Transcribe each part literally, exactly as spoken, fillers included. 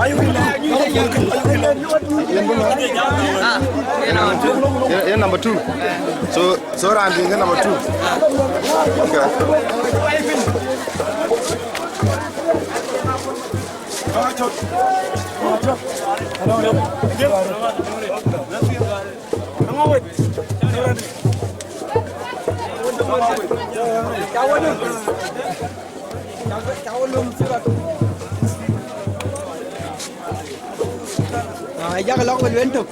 Yen, yen number two. So, so raan diɛ̈ ke number two. Okay. Aa, yak lɔ̈k bï lueel tök.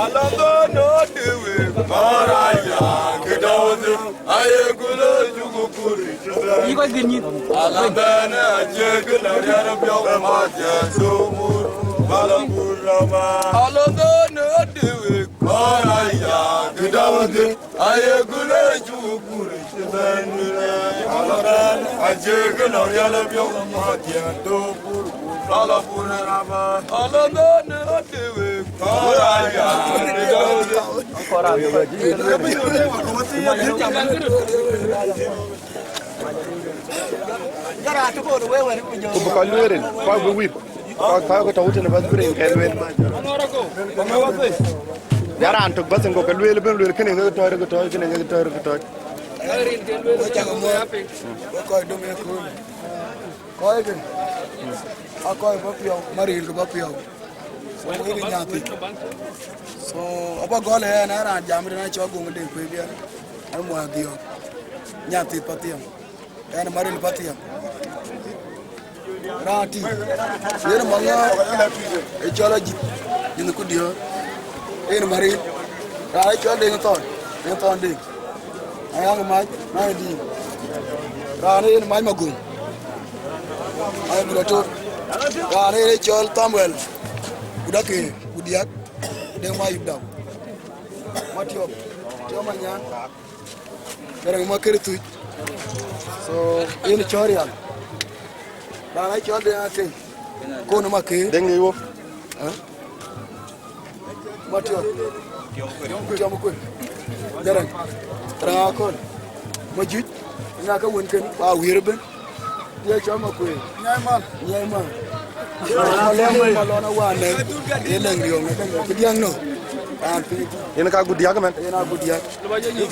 Alɔŋ dhɔ̈n ë dï wek, kɔɔr aya, këdäŋ dhïn, aye ku lɔ cuk kur cï bɛ̈n. Yï kɔc gït nyïth. Ala bɛ̈n acie kë la riɛl piɔ̈u ë ma thiën dhoŋ mur, bala bur rama. Alɔŋ dhɔ̈n ë dï wek, kɔɔr aya, këdäŋ dhïn, aye ku lɔ cuk kur cï bɛ̈n. Ala bɛ̈n acie kë la riɛl piɔ̈u ë ma thiën dhoŋ mur, bala bur rama. Alɔŋ dhɔ̈n ë dï wek, kɔɔr aya, këdäŋ dhïn. Ku bï kɔc lueel rin, kɔc bï wïr, kɔc, kɔc ke tɔ̈u tënë bäth bï rin ke lueel. Ya raan tök bäth ŋö ke lueel, bï lueel kënë ŋö ke tɔ̈c, ke tɔ̈c, kënë ŋö ke tɔ̈c, ke tɔ̈c. Wek cak muɔ̈ɔ̈th, wek kɔc döŋ ë kööl. Kɔc kë, aa kɔc bɔ̈ piɔ̈u, maril ke bɔ̈ piɔ̈u. So, wek ë nyathïk. So, abä gɔl ë ɣɛn, ë raan jam rin acɔl Goŋ Deŋ Kuei Biɛl, ë muɔ̈ɔ̈th dhiɔ̈ɔ̈k. Nyathïk Pathiam. Ɣɛn ë maril Pathiam. Raan tïŋ. Yen ë maŋɔ̈ɔ̈r, ë cɔl Ajïth, jïth ku diöör. Yen ë maril. Raan ë cɔl Deŋ Thɔn, Deŋ Thɔn Deŋ. Ayaŋ Mac, Mac Dïït. Raan ë yen Mac Maguŋ. Aye gula tot. Raan ë yen ë cɔl Thamuel. Ku dake, ku diäk. Deŋ Mac Yubdau. Ma tiɔp. Tiɔp ma nyan. Kerɛŋ ma kër thuc. So, yen cɔ̈ɔ̈r rial. Raan ë cɔl Deŋ Akeŋ. Kon ma ke. Deŋ Liwo. Ë? Ma tiɔp. Tiɔp kuën. Kerɛŋ. Kerɛŋ akɔ̈l. Ma juëc. Ŋa ke wën kën, wa wiër ëbën. Ye cɔl ma kuëë. Nyai mal. Nyai mal. Ma lɔn, ma lɔn awan lɛ̈k. Ye lɛ̈ŋ riɔ̈ŋ, kë diäŋ nɔ. Raan piny. Yen ka gut diäk mɛn. Yen a gut diäk.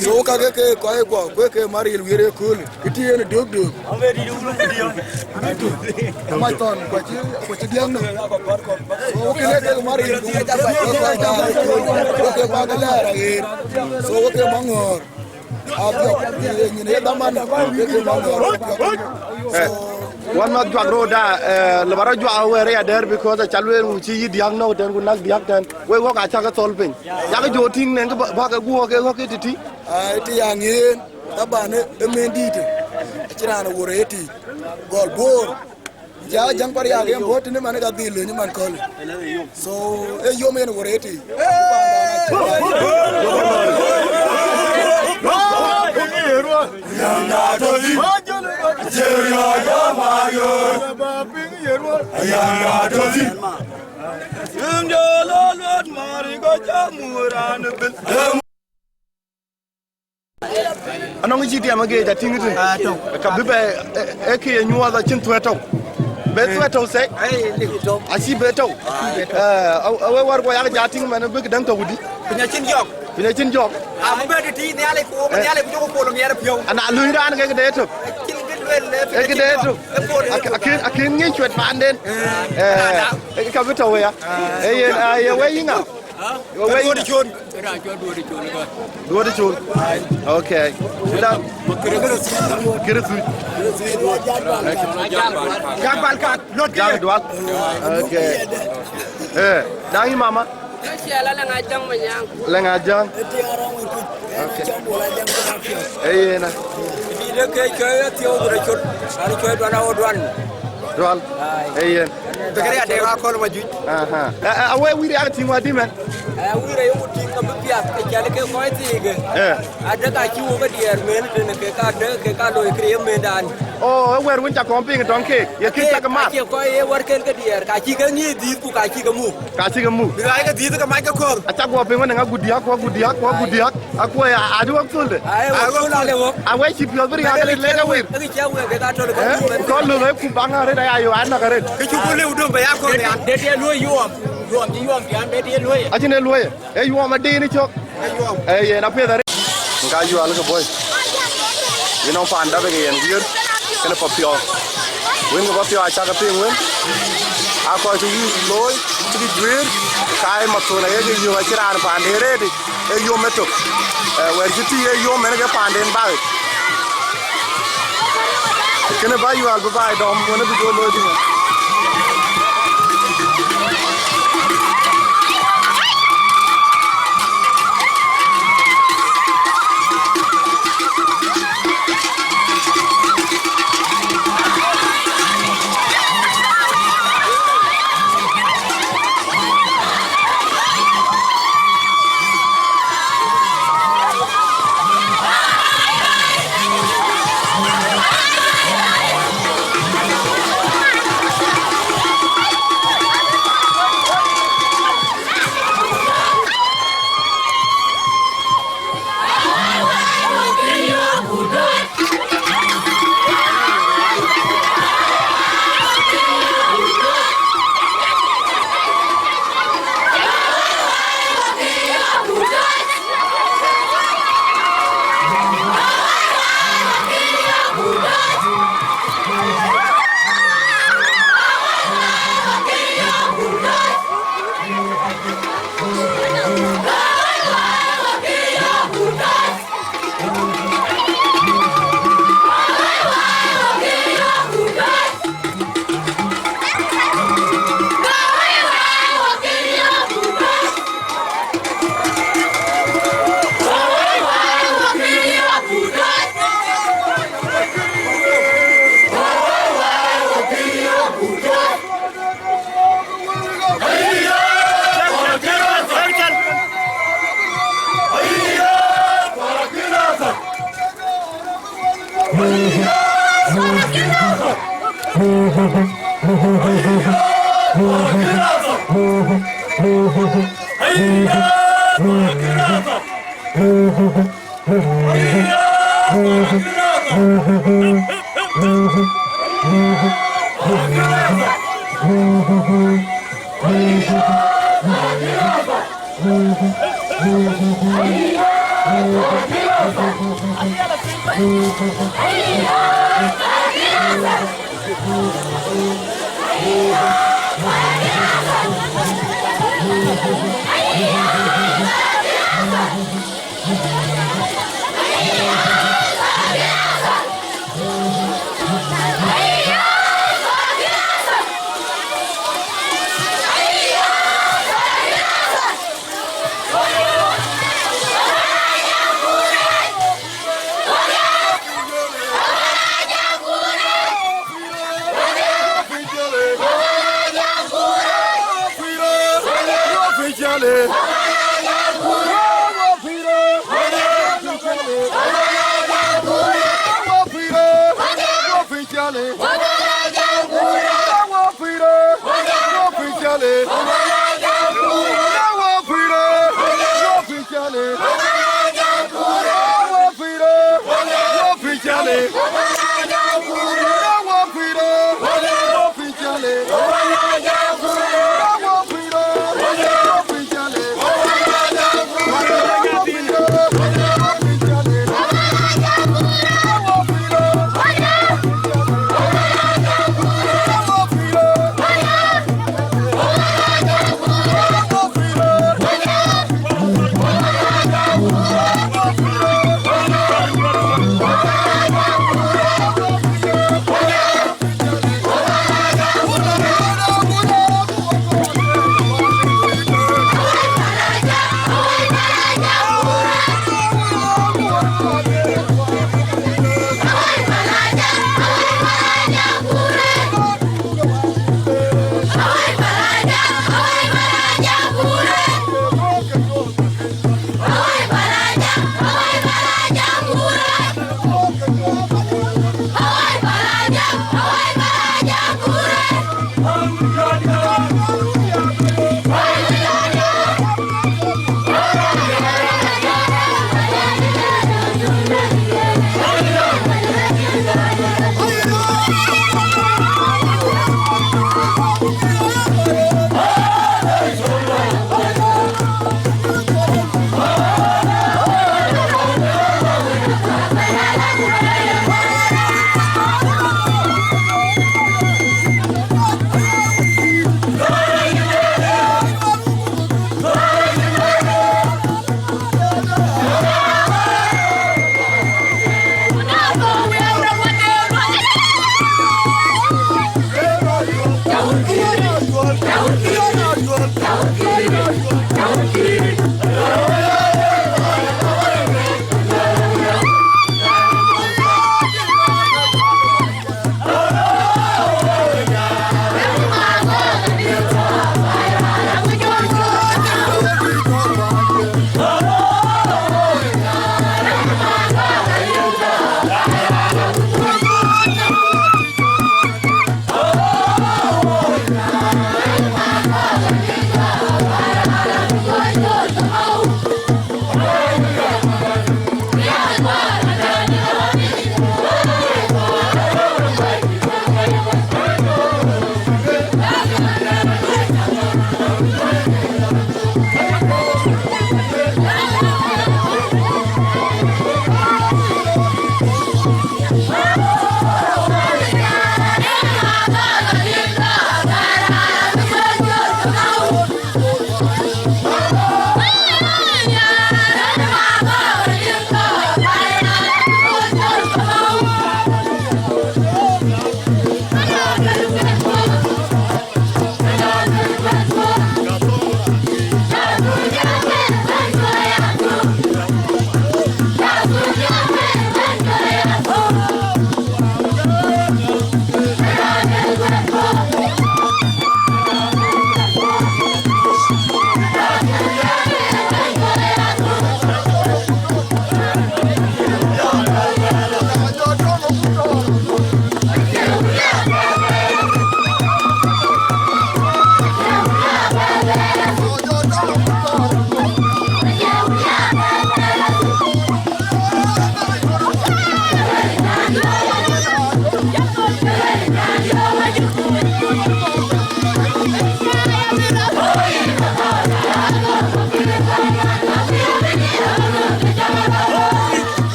So ka ke, ke kɔc kuɔ, kuë ke maril wiër ëkööl. Kë tï yen dök dök. Ama thɔn, kuɔ cï, kuɔ cï diäŋ nɔ. So ke ne ke maril, kuɔ ke, kuɔ ke, kuɔ ke, kuɔ ke, kuɔ ke lɛɛr aɣeer. So ke maŋɔ̈ɔ̈r. Apiɔ̈k, nyin ye dhaman, ke ke maŋɔ̈ɔ̈r apiɔ̈k. Eh, wan ma juak rot da, eh, le ba rɔ juak wɛɛr ya dɛ̈ɛ̈r, because aca lueel ŋu cï yï diäk nɔ̈k tɛ̈n ku näk diäk tɛ̈n. Wek ɣɔ̈k aca ke thɔl piny. Yak jɔ tïŋ nɛn kë ba, ba ke guɔ̈k ke ɣɔ̈k ke tïtï. Ai, tï ya ŋiɛɛn, taban ë, ë mɛn dïïtë. Acï raan ë wor ë tï. Gɔl Bor. Ja jäŋ Pariak en bɔ̈ tënë man ka dhil löny man köl. So, e yom en wor eti. Anɔŋ cï tiɛm ageec atïŋ tïŋ. Ah, tɔ̈u. Ka bï bɛ, eh, eh, kë ye nyuɔɔth acïn thuɛ̈t tɔ̈u. Bë thuɛ̈t tɔ̈u thek. Ai, lik tɔ̈u. Acï bë tɔ̈u. Eh, aw-, awe wär guɔ yak ja tïŋ mɛn bïk däŋ tɔ̈u wudi. Piny acïn jɔk. Piny acïn jɔk. Ah, më bɛ tï tï Nhialic ku, eh, Nhialic ku jɔku pol miɛt piɔ̈u. Ana luny raan ke këde tök. Acïn kë luel, eh, piny acïn jɔk. Ke këde tök. Akën, akën ŋic cuɛt paanden. Eh. Eh, ka bï tɔ̈u wëya. Eh, yen, ah, ye wëi yïŋa? Hä? Wëi duɔ̈ɔ̈t yïŋa? Con. Raan cɔl duɔ̈ɔ̈t con ka. Duɔ̈ɔ̈t con. Okay. Ila. Kiri thuc. Jak bal ka. Lot jak dual. Okay. Eh, dang i mama. Cia la la ŋa jang ma nyang. La ŋa jang. Okay. Ë yen. Dït ë ke cɔl Athiɔ̈u Duɔ̈t Col, an cɔl Dual Awor Dual. Dual. Ai. Ë yen. Bï kërë ya dek akɔ̈l ma juëc. Aha. Ë, ë, awe wïr yak tïŋ wädï mɛn? Ë, wïr ayok tïŋ ka Bï piath ke cɛl ke kɔc thiikë. Eh. Adek acï wok ke diɛɛr men tënë ke ka dek ke ka loi kë ye mendan. Oh, e wɛ̈t wën ca kɔn piŋ tɔŋ keek, ye kï cak mat. Acie kɔc ye wärken ke diɛɛr, ka cï ke ŋic dhiith ku ka cï ke muk. Ka cï ke muk. Bï rac ke dhiith ke mac ke kɔ̈th. Aca guɔ piŋ wën ŋa gudiäk, ku gudiäk, ku gudiäk. Akuɔi, a, adu wok thulde. Ai, wok thul ale wok. Awe cï piɔ̈th bï riääk ke lek ke wir. Ke cï awek ke ka tɔl ke. Eh? Kɔn lu e ku baŋ arëët aya yo, anɔk arëët. Ke cï ku liu dom bï ya kɔn ya. Dede luɔi yuɔm, yuɔm cï yuɔm pian dede luɔi. Acïn e luɔi. E yuɔm adïn cök. E yuɔm. E yen apiɛth arëët. Ka yual ke bɔ̈i. Yïn nɔŋ paan dap ke yen wiër. Kënë papiɔ̈u. Wën ke papiɔ̈u acak ke piŋ wën. A kɔc cï wïc looi, cï juëër, ka ye mathon aye ke yök acï raan paanden rëëtic. E yom etök. Eh, wɛ̈t cï tïï e yom en ke paanden bak. Kënë ba yual bï baai dɔm, wën bï jɔ looi tïŋ.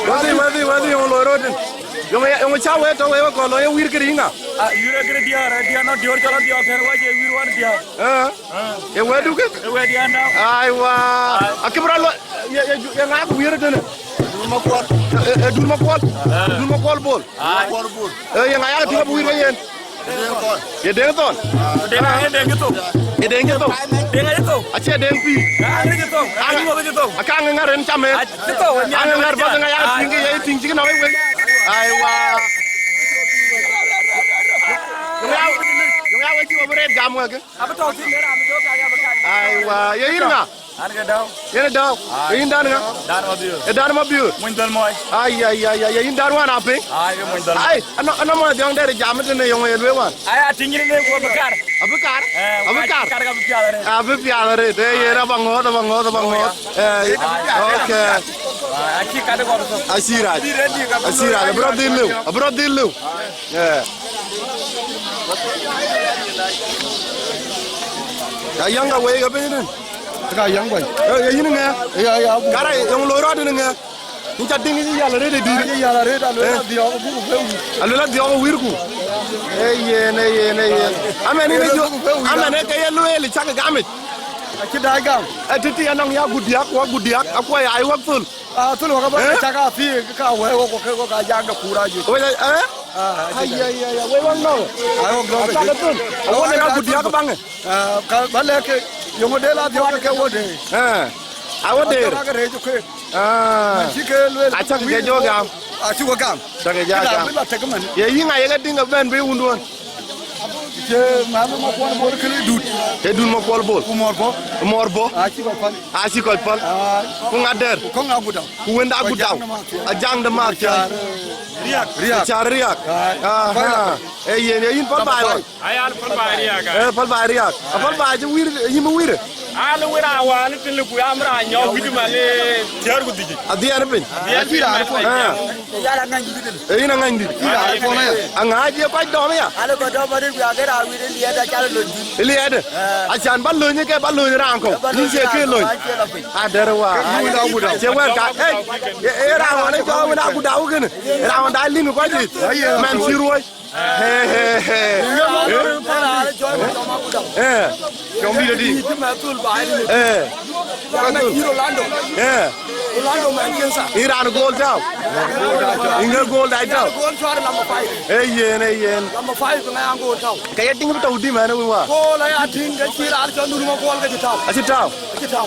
Wadhi, wadhi, wadhi, yöŋ loi röt. Yöŋ, yöŋ cä wek tɔ̈ wek kɔn loi ye wïïr këdï ŋa? Ah, wïïr këdï diäär, diäär nɔn diäär cɔl diäär tɛ̈n wek ye wïïr wan diäär. Ee. Ee wɛ̈tdu kë? Ee wɛ̈t diäär nɔn. Aiwa. Akï bï rɔt loi, ye, ye, ye ŋa ku wïïr tënë? Dul Makuɔl. Ee, ee, Dul Makuɔl? Ee. Dul Makuɔl Bol? Ai. Makuɔl Bol. Ee, ye ŋa yakë tïŋ abï wïïr ke yen? Ye Deŋ Thɔn? Deŋ, ye Deŋ cï thou. Ye Deŋ cï thou? Deŋ acï thou. Acie Deŋ pïïr. Aŋ cï thou. Aŋ cï thou. Akaŋ ŋär en cam en. Acï thou, aŋ ŋär bäth ŋa ya tiŋ ke ye tiŋ cï nɔm wek. Aiwa. Yöŋ ya, yöŋ ya wek cï wek bï rɛɛt gam wek. Abï tɔ̈u thïn, raan bï jɔ kac abï kac. Aiwa, ye yïn ŋa? An ke Dau. Yen ë Dau. Ai. Ye yïn dan ŋa? Dan Mabiöör. Ë dan Mabiöör. Muny Dhöl Mɔɔi. Ai, ai, ai, ai, ye yïn dan wään a piŋ? Ai, ke Muny Dhöl Mɔɔi. Ai, anɔ, anɔ mɔ̈ dhiɔŋ dɛɛr jam tënë yöŋ ë lueel wään. Ai, atiŋ yïn le ku abï kar. Abï kar? Eh, abï kar. Abï kar ka abï piath arëët. Abï piath arëët. Eh, yen abä ŋɔ̈ɔ̈th, abä ŋɔ̈ɔ̈th, abä ŋɔ̈ɔ̈th. Eh, okay. Ai, acï kat ë kɔn thok. Acï rac. Acï rac. Abï rɔt dhil lëu. Abï rɔt dhil lëu. Eh. Ya yäŋ ka wei ka piny rin. Ka yäŋ guai. Eh, ye yïn ŋɛ? Ya, ya, bu. Kara yöŋ loi rɔt rin ŋɛ? Yïn ca diŋ yï yal arëët ë dïïr. Yï yal arëët, aluel adhiɔ̈k buk peu wïïr. Aluel adhiɔ̈k wïïrku. Ee yen, ee yen, ee yen. Amɛn yïn ë jɔ, amɛn ee ke ye lueel cak gamic. Acï dac gam. Ee tëtï anɔŋ ya gudiak, wa gudiak, akuɔ ya ai wak thöl. Ah, thöl wak abä cak a thiëëk, ka wɛ̈ɛ̈k wok, wok, wok, a jak de kuur a juëc. Wek, eh? Ah, ai, ai, ai, ai, wek wak nɔ̈k. Ai, wok nɔ̈k. Acak thöl. Awok de ka gudiak baŋë. Ah, ka ba lɛ̈k ke, yöŋö de la dhiɔ̈k ke wo de. Eh. Awo der. Acak ke rëëc ke. Ah. Cï ke lueel. Acak ke jɔ gam. Acï wo gam. Cak ke jɔ gam. Kë da bï la tek man. Ye yïŋa ye ke diŋ abɛn bï wunduɔn? Cï Makuɔl Bol kënë dut. Ke dut Makuɔl Bol. Ku mɔr bɔ. Mɔr bɔ. Acï kɔc päl. Acï kɔc päl. Ah. Ku ŋa der. Ku kɔŋ aguda. Ku wënda aguda. Ajaŋ de math. Ajaŋ de math. Riak. Riak. Car riak. Ai. Aha. Ee yen, ee yïn päl baai wai. Ayal päl baai riak. Ee, päl baai riak. A päl baai cï wir, yïn bï wir. Al wir a wal tin ku am ra nyɔ wit ma le tiar ku diji. A dhiɛɛr piny. Dhiɛɛr piny. Ee. Yala ŋany didi. Ee, yïn a ŋany didi. A ŋac ye kɔc dɔm ya. Al ko dɔm ma didi ku ya ke ra wir liɛɛt a cal lo dun. Liɛɛt. Ee. A can ba löny ke ba löny raan kɔ̈u. Yïn cie ke löny. A der wa. Cie wɛn ka. Ee, ee, raan wan cɔl wën a ku daw kënë. Raan wan da lim kɔc dit. Mɛn cï ruɔi. He, he, he. Eh. Jɔŋ dït adï. Eh. Ka dhul. Eh. Yïn raan gool tääu. Yïn ke gool dac tääu. Eh, yen, eh, yen. Ka ye tiŋ bï tɔ̈u dïm ɛn ë wïn wa. Acï tääu.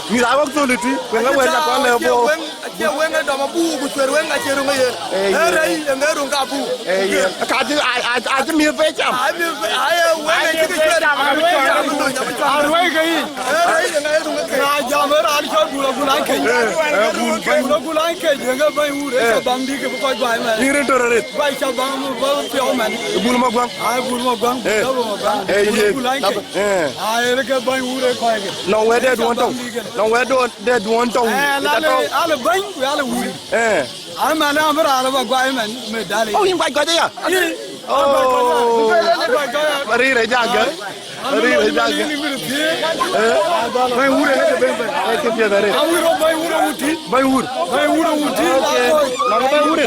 Mïth a wok thöl ë tui. Ku ŋa wɛ̈t la kɔn lɛ bɔ̈. Acie weŋ ë dɔm abuk ku cuɛt weŋ acie röŋ ë yen. Ee yen. Ee rɛ̈i ë ŋɛ röŋ ka abuk. Ee yen. Ka cï, a, a, a cï miëth pe cam. Ai miëth pe, ai, ee weŋ ë cï ke cuɛt. Ai miëth pe cam. Abuk, abuk, abuk. Aruɛi ke yic. Ee rɛ̈i ë ŋɛ röŋ ke. Na jam ë raan cɔl Bul Agul Aŋkec. Ee, ee, Bul, Bul Agul Aŋkec, ë ke bɛ̈ny wur, ë cä baŋ dï ke bï kɔc guai mɛn. Yïn rïn tɔ̈ rɔt rët. Guai cä baŋ bï bä piɔ̈u mɛn. Bul Maguaŋ. Ai, Bul Maguaŋ, Bul Maguaŋ. Ee yen. Bul Aŋkec. Ee. Ai, ë ke bɛ̈ny wur ë kɔc ke. Nɔŋ wɛ̈t dɛ̈ duɔ̈n tɔ̈u. Nɔŋ wɛ̈t duɔ̈n, dɛ̈ duɔ̈n tɔ̈u. Ee, la le, ala bɛ̈ny, ku ala wur. Ee. Ai, man, am raan ba guai man, me dali. Oh, yïn guai guai ya? Yï. Oh. Guai guai ya. Rïïr ë jagë. Ai. Rïïr ë jagë. Ee. Bɛ̈ny wur ë ke bɛ̈n bɛ̈n. Ee, ke piɛth arëët. Awïr bɛ̈ny wur wuti. Bɛ̈ny wur. Bɛ̈ny wur wuti. Okay. Nɔŋ bɛ̈ny wur.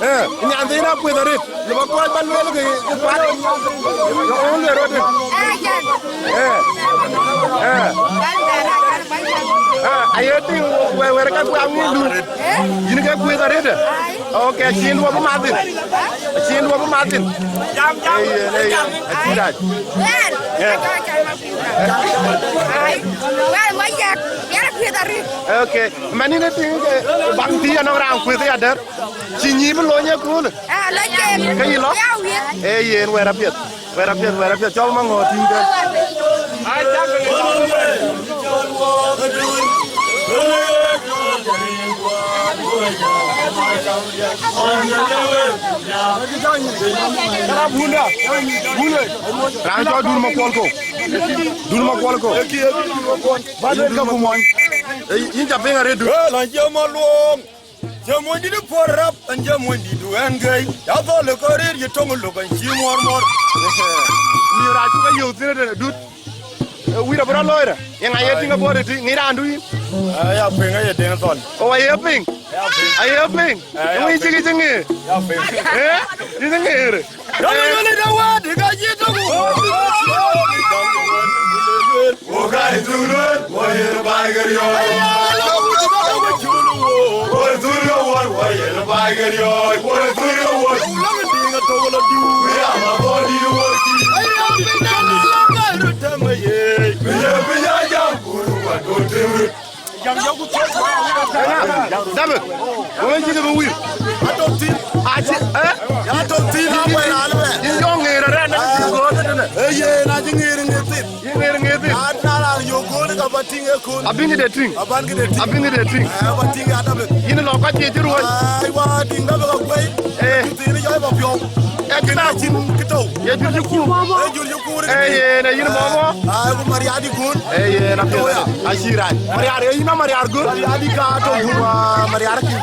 Ee, nyan thïn akuëth arëët. Lëbë kɔc ba lueel ke, ke kuat. Yöŋ lueel rɔt. Ee, ee. Ee, aye tïŋ wɛ̈t, wɛ̈t ka kuaŋ ŋic dun. Yïn ke kuëth arëët. Okay, cïn duɔ̈p ë math thïn. Cïn duɔ̈p ë math thïn. Ee yen, ee yen. Acï rac. Ee. Okay, man yïn ë tïŋ ke baŋ thïn anɔŋ raan kuëth ya dɛ̈t. Cï nyïï bï lony ëköölë? Aa, lony keek. Ke yï lɔ? Ya wiëk. Ee yen, wɛ̈t apiɛth. Wɛ̈t apiɛth, wɛ̈t apiɛth. Cɔl Maŋɔ̈ɔ̈r tïŋ tɛ̈n. Raan cɔl Dun Makuɔl Kou. Dun Makuɔl Kou. Ba duet ka ku mɔny. Ee, yïn ca piŋ arëët Dun. Ee, lɔny cï mɔ luɔɔŋ. Cï mony dït puɔ̈r rap, ɛn cï mony dït wɛn gei. Ya dhɔl ë kɔc rëër yï töŋ ë lok, ɛn cï muɔɔr muɔɔr. Miɔɔr acuk ke yöök thïn ëtënë, Dut. Ee, wïïr abï rɔt looi rë. Yeŋa ye tïŋ abɔ̈ rëtï, ŋic raandu yïn? Aya piŋ aye Deŋ Thɔn. Oh, aye piŋ? Aya piŋ. Aye piŋ? Aya piŋ. Ŋic cï kï cï ŋeer. Aya piŋ. Ee? Cï cï ŋeer. Dɔm ë luel ë dɛ wɛ̈ɛ̈t, ka cï tök. Wo ka ë thuk lueel, wo yen baai ke riɔ̈ɔ̈c. Wo ë thuk lueel, wo yen baai ke riɔ̈ɔ̈c. Wo ë thuk lueel, wo. Ku ya ma bɔ̈ dït wo cï. Piny ye piny ya jam, ku wa do tëwë. Dabi, wëë cï ke bï wïïr. Atɔ̈ thïn. Acï, eh? Atɔ̈ thïn, a wɛ̈ɛ̈r raan ëbɛ̈n. Yïn jɔ ŋeer arɛɛn, na cï göör tëtënë. Ee yen, acï ŋeer ŋeer thïn. Yïn ŋeer ŋeer thïn. Na, na raan yök göör, ka ba tïŋ ëkööl. Abï ŋic de tïŋ. Aban ŋic de tïŋ. Abï ŋic de tïŋ. Ee, ba tïŋ ya Dabi. Yïn lɔ kɔc cï cï ruöc. Ai, wa tïŋ Dabi ka guëi. Eh. Thïn jɔ ba piɔ̈u. Eh, kï na cïn kï tɔ̈u. Ye jur cï kuur. Ee jur cï kuur. Eh, yen, ee yïn mɔmɔ. Ai, ku Mariar dï gun. Ee yen, apiɛth. Acï rac. Mariar, ee yïn a Mariar gun. Mariar dï ka tɔ̈u gun, wa Mariar kï.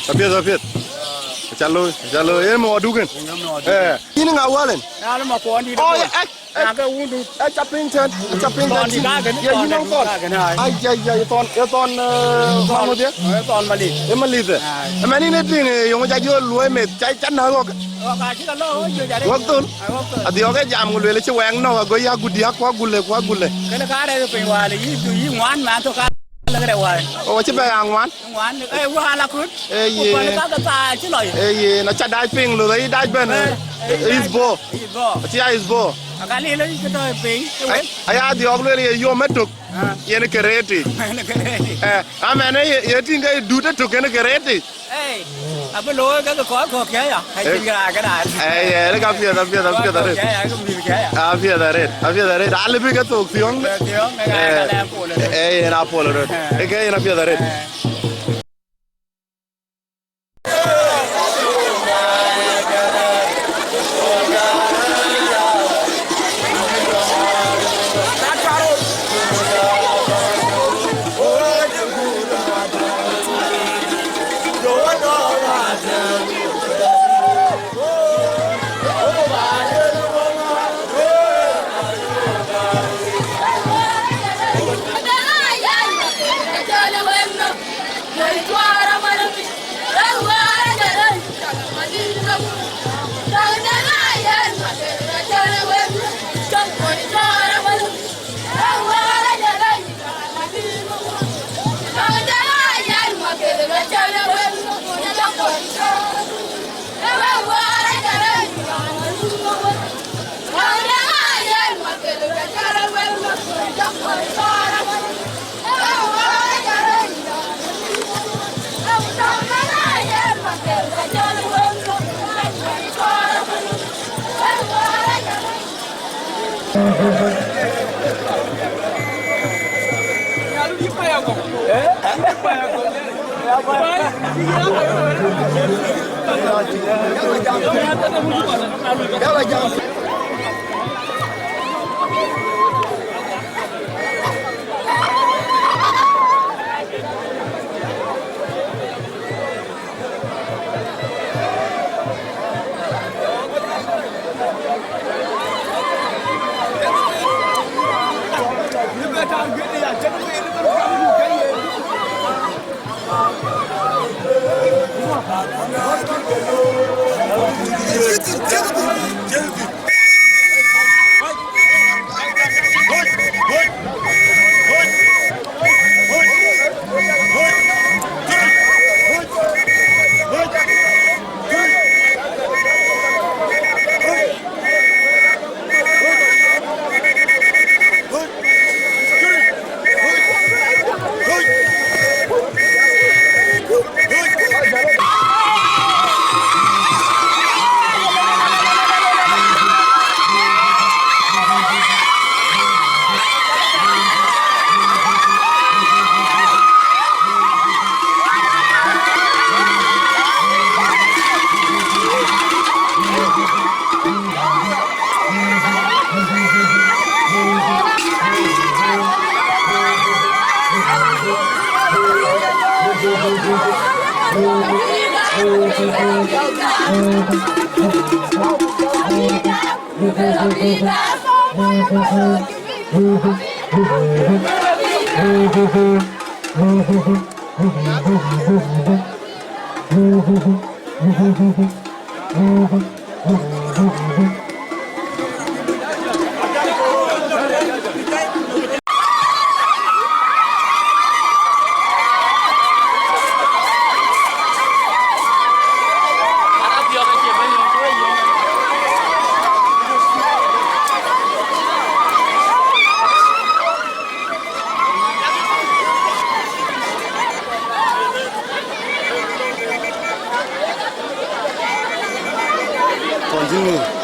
Apiɛth, apiɛth. Aca looi, aca looi. Yen mɔɔr duk en. Eh. Yïn ŋa wal en? Nal ma kuɔn dït. Oh, ya, eh, eh. Na ke wundu. Eh, ca piny tɛ̈n, ca piny tɛ̈n. Thɔn dït ka ken, ye yïn nɔŋ thɔn. Ai, ai, ai, thɔn, ye thɔn, eh, thɔn ŋö dhie? Eh, thɔn Malith. Eh, Malith, eh. Ai. Eh, man yïn ë tïŋ, eh, yöŋ ca jɔ luɔi meth, ca, ca näk ɣɔ̈k. Ɣɔ̈k acï ka lɔ, ɣɔ̈k juëc arëët. Ɣɔ̈k thöl. Ai, ɣɔ̈k thöl. Adhiɔ̈k ë jam ku lueel cï wɛŋ nɔ̈k, ago ya ku diäk, ku agule, ku agule. Kën ka rɛ̈k piny wal, yï, yï ŋuan man tök ka lëk rɛ̈k wal. Oh, acï bɛ ya ŋuan. Ŋuan, eh, wä ala kut. Eh, ku pan ka ke thaar cï lɔ. Eh, yen, aca dac piŋ, lɔ, yï dac bɛ̈n, eh, eh, East Bor. East Bor. Acï ya East Bor. Aka lil, eh, ke tɔ̈ piny, eh, wek. Aya dhiɔ̈k lueel ye yom ëtök. Ah. Yen ke rëëtic. Yen ke rëëtic. Eh, amɛn, eh, ye, ye tïŋ ke dut ëtök yen ke rëëtic. Ei, abï looi ke kɔc kɔ̈k kë ya, ka cïn kë rac kërac. Ei, ei, ka piɛth, apiɛth, apiɛth arëët. Kɔc kɔ̈k kë ya, ke mïth kë ya. Apiɛth arëët, apiɛth arëët. Alë bï ke thok thiɔ̈ŋ. Ke thiɔ̈ŋ, ke ya, eh, ka lɛ̈m pol arëët. Ei, en apol arëët. Eh. Ke ke en apiɛth arëët. Eh. Continue.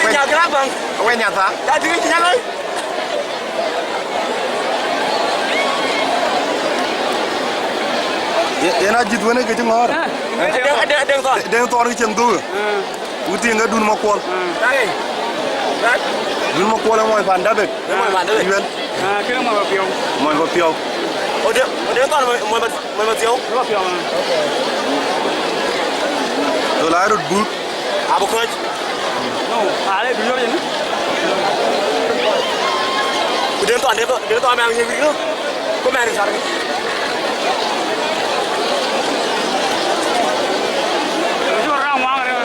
Wek nyath abäŋ. Wek nyath a. Ya tïŋ cï nyan loi. Ye-, yen ajïth wën ke cï ŋɔ̈ɔ̈r. Ah. Adeŋ, adeŋ, adeŋ thɔn. Adeŋ thɔn ke cieŋ dhuk. Ah. Ku tiŋ ke Dun Makuɔl. Ah. Dun Makuɔl ë mɔny pan Dabek. Ë mɔny pan Dabek. Yuel. Ah, kënë mɔny Papiɔu. Mɔny Papiɔu. Ode, ode kɔn mɔny, mɔny Papiɔu. Mɔny Papiɔu, ah. Tho la rot but. Abu kɔc. No, ale du yɔr yen. Ku den tɔn, den tɔn, den tɔn mɛ ŋic wic. Ku mɛ ri sar. Jɔr ram waŋ rɛ.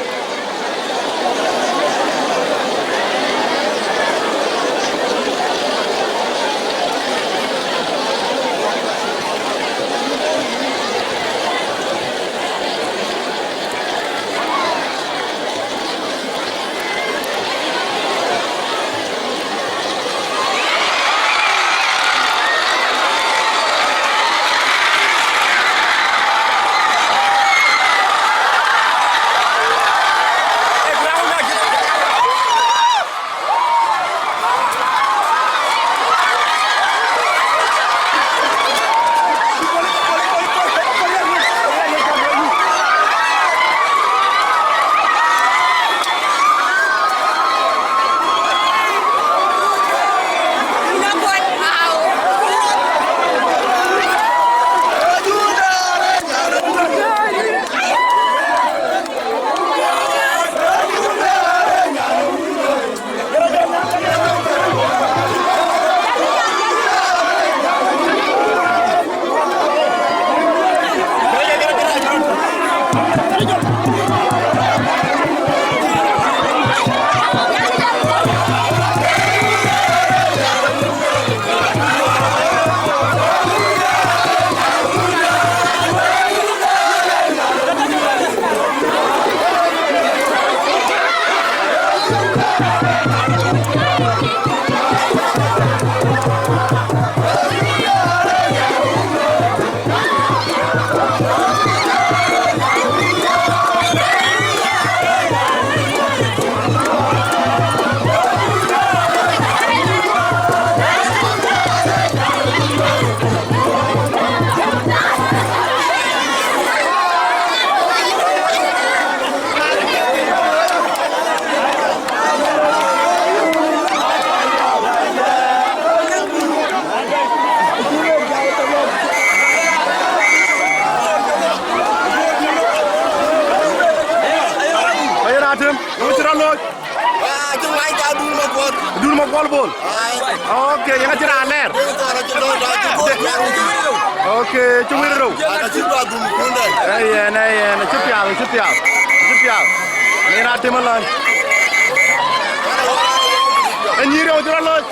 Bol. Okay, yen acï raan lɛɛr. Okay, cï wïr rou. Ayen, ayen, acï piath, acï piath, acï piath. Yen atem alɔny. Anyïïr rou cï rɔt loc.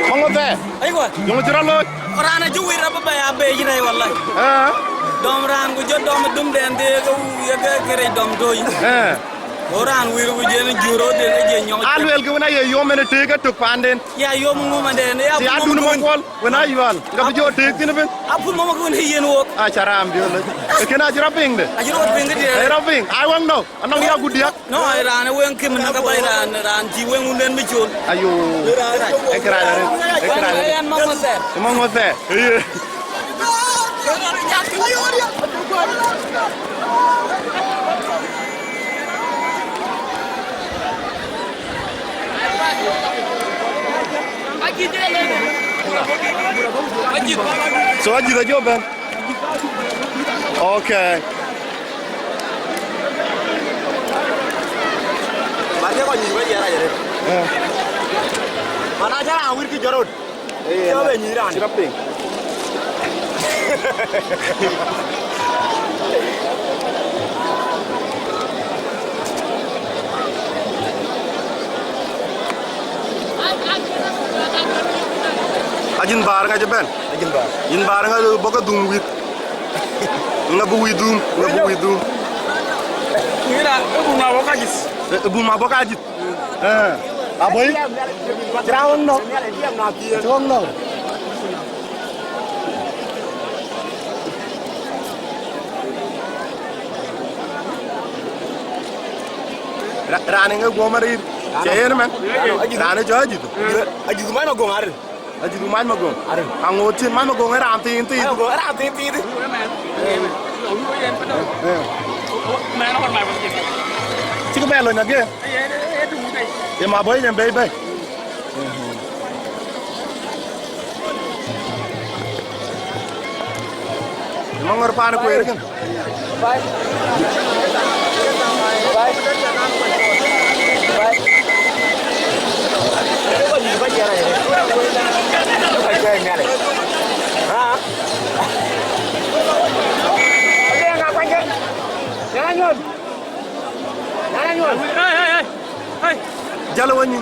Maŋö thɛɛr? Aywa. Yöŋ cï rɔt looi? Raan acï wïr rap bɛ ya bei yïn ai, wallahi. Ee. Dɔm raan ku jɔ dɔm dum dɛn de ke, ke, ke rec dɔm doi. Ee. Go raan wïr ku jɛn jur rot de ke jɛ nyɔŋ. A lueel ke wën aye yom en ë tëëk ë tök paanden. Ya yom ŋum ëndɛn, ya. Cï adun mɔk kuɔl, wën ayual. Ka bï jɔ tëëk thïn ëbën. Apun mɔk wën ë yen wok. Aca raam biöl. Ee kën acï rɔt piŋ de. Acï rɔt piŋ këdiɛɛr. Ee rɔt piŋ. Ai wäŋ nɔ. Anɔŋ ya ku diäk. No, ai raan ë weŋ kim në ka bac raan, raan cï weŋ wunden bï col. Ayo. Ë kërac arëët. Ë kërac arëët. Ë maŋö thɛɛr. Ë maŋö thɛɛr. Ee. So Ajïth ajɔ bɛ̈n. Okay. Marke kɔc nyuc bä yɛn rac arëët. Eh. Mana cä raan wir kï jɔt rot. Eh, cä bɛ nyuc raan. Cï rɔt piŋ. Ajïn bäär ŋa cï bɛ̈n? Ajïn bäär. Yïn bäär ŋa bɔ̈ ke dhum wïth? Ŋa bï wïth dhum? Ŋa bï wïth dhum? Ŋïn raan, ë bum abɔ̈ ka jïth. Ë, ë bum abɔ̈ ka jïth. Eh. Abɔ̈ yï? Cï raan wok nɔ̈k. Cï wok nɔ̈k. Ra-, raan ë ŋe guɔ̈m arïïr. Cie yen mɛn? Ajïth. Raan ë cɔl Ajïth. Ajïth man agɔŋ arëët. Ajïth man magɔŋ. Arëët. Aŋoot cïn man magɔŋ ë raan thiin thiin. Man agɔŋ ë raan thiin thiin. Eh. Cïk bɛ lony again. Ye ma bɔ̈ yen bei bei. Maŋör paan kueer kën. Bye. Bye. Bye. Hey, Miale. Ha? Hey, hey, hey. Hey. Jalo wani.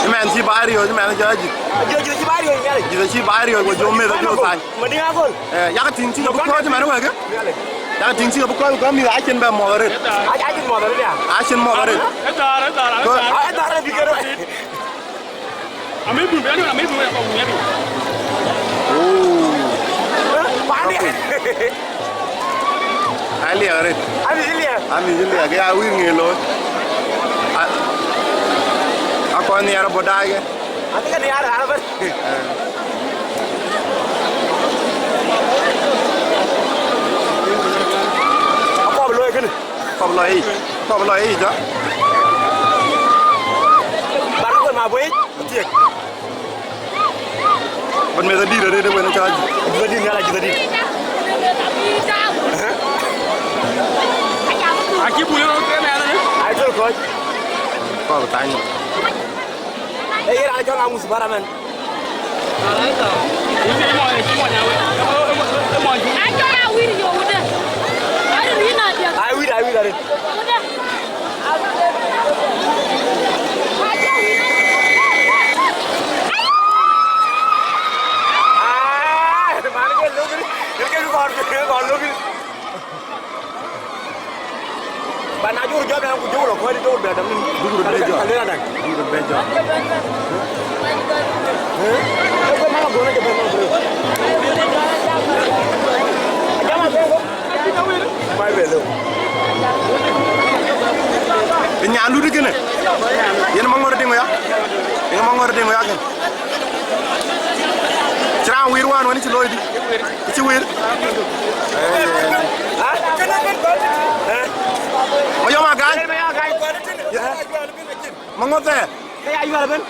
Ëmɛn cï baai riɔ̈ɔ̈c, ëmɛn jɔ ajïth. Jɔ, jɔ cï baai riɔ̈ɔ̈c, Nhialic. Jɔ cï baai riɔ̈ɔ̈c, ku jɔ meth ajɔ thany. Madïŋ Akol. Eh, yak tiŋ cï ke bï kɔ̈ɔ̈c ëmɛn wëkë. Nhialic. Yak tiŋ cï ke bï kɔ̈ɔ̈c, ku kɔ̈ɔ̈c mïth acïn bɛ mɔ̈ɔ̈th arëët. Ac-, acïn mɔ̈ɔ̈th arëët. Acïn mɔ̈ɔ̈th arëët. Ë dhaar, ë dhaar, ë dhaar. Ë dhaar, ë dhaar, ë dhaar. Amï bï bɛ̈n, amï bï bɛ̈n, amï bï bɛ̈n. Oh. Pande. Aliɛk arëët. Amï cï liɛk. Amï cï liɛk, ya wïïr ŋiëc looi. A, akɔn nhiaar abɔ̈ daai ke. Amï ke nhiaar raan ëbɛ̈n. Eh. Akɔɔr bï looi kënë. Kɔp lɔ yic, kɔp lɔ yic, jɔ. Bana kɔn ma bui, tiek. Ban meth adït arëët ë wën ë cɔɔc. Ajïth adït, nhial ajïth adït. Acï bui rɔt ke mɛnh ënë. Ai tol kɔc. Kɔp tany nɔ. Ee, ye raan cɔl Aŋuth Bär amɛn. Ai, wir, ai, wir, arëët. Ai, man, ke lok, ke kɔn, ke kɔn lok. Ba na jur jɔ bɛn ku jur lɔ kɔc dor bɛ dam ni. Jur bɛ jɔ. Ka lera dan. Jur bɛ jɔ. Eh? Ko ma go na jɔ bɛ no bro. Jama ko ko. Ba bɛ lo. Nyan du dikene. Yen ma ŋor ding ya. Yen ma ŋor ding ya ken. Cï raan wïïr wään wën cï looi dï? Cï wïïr? Ee. Ma yɔm a gany? Ma ŋoth thɛɛr? Ke ya yual ëbën.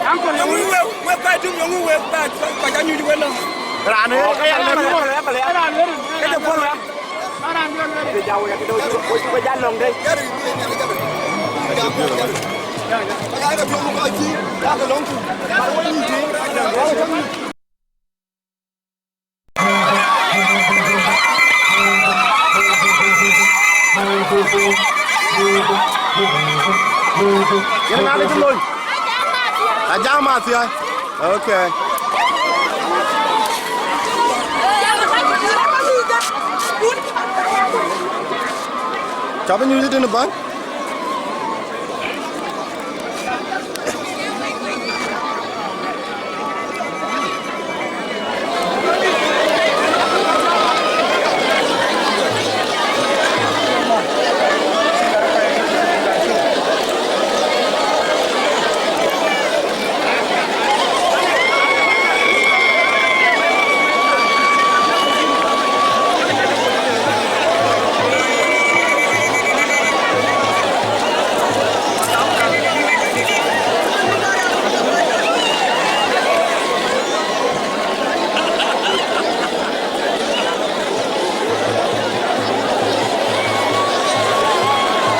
Uncle, yöŋ wek, wek ka dum, yöŋ wek ka, ka ja nyuc wek lɔ. Raan ee, ke ya lɛ̈k wek. Ke jɔ puɔl wek. Ke ja wek, ke dɔ, ke ja lɔŋ dei. Yen ŋa ke cï lony? Ajak Mathiai. Okay. Cä bï nyuc tënë bäny.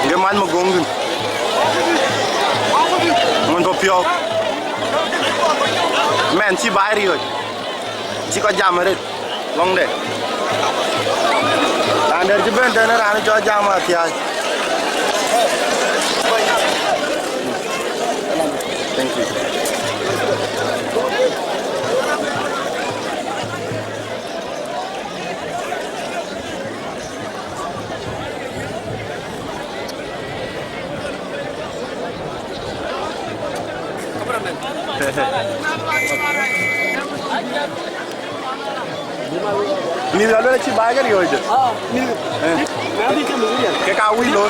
Nge man ma gong din. Mun pa piɔ̈u. Mɛn cï baai riɔ̈c. Cï kɔc jam arëët. Lɔŋde. Raan dɛ̈t cï bɛ̈n tënë raan cɔl jam athiäi. Thank you. Mïth ka luel acï baai ke riɔ̈ɔ̈cde. Ah, mïth. Eh. Ke ka wïc looi.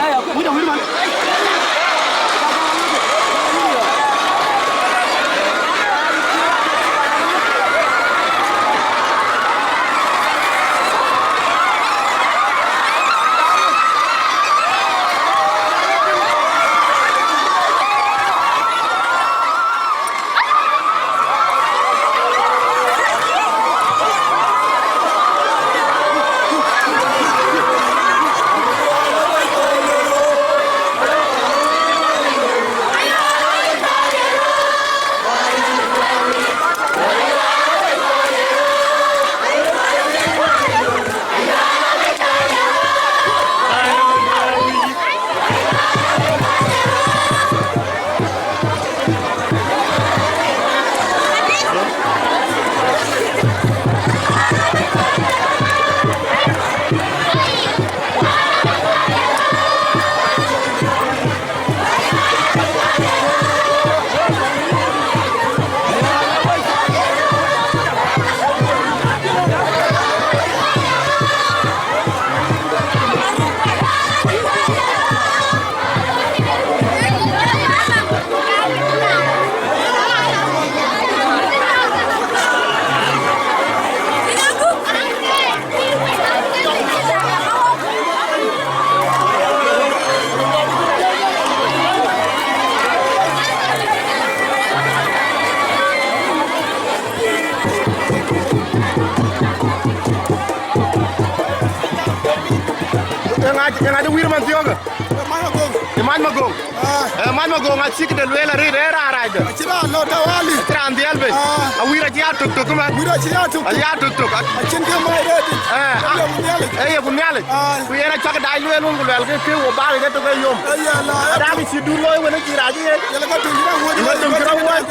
Eŋa, eŋa cï wïïr man thiɔ̈kë? Ë Mac Magoŋ. Ë Mac Magoŋ. Ah. Ë Mac Magoŋ acïk de lueel arëët, ë raan racdë. Acï raan lɔ tawali. Acï raan dhiɛl bei. Ah. Awïïr acï ya tök tök man. Wïïr acï ya tök tök. Acï ya tök tök. Acïn kë mai rëët. Eh, ah. Ë ye ku Nhialic. Ë ye ku Nhialic. Ah. Ku yen acäk dac lueel wun ku luɛl ke, ke wo bäk ke tök ë yom. Ë ye la. Ada kë cï dun looi wën cï rac yen. Yɛlɛ ka töŋ cï raan wuɔ̈c. Yɛlɛ töŋ cï raan wuɔ̈c.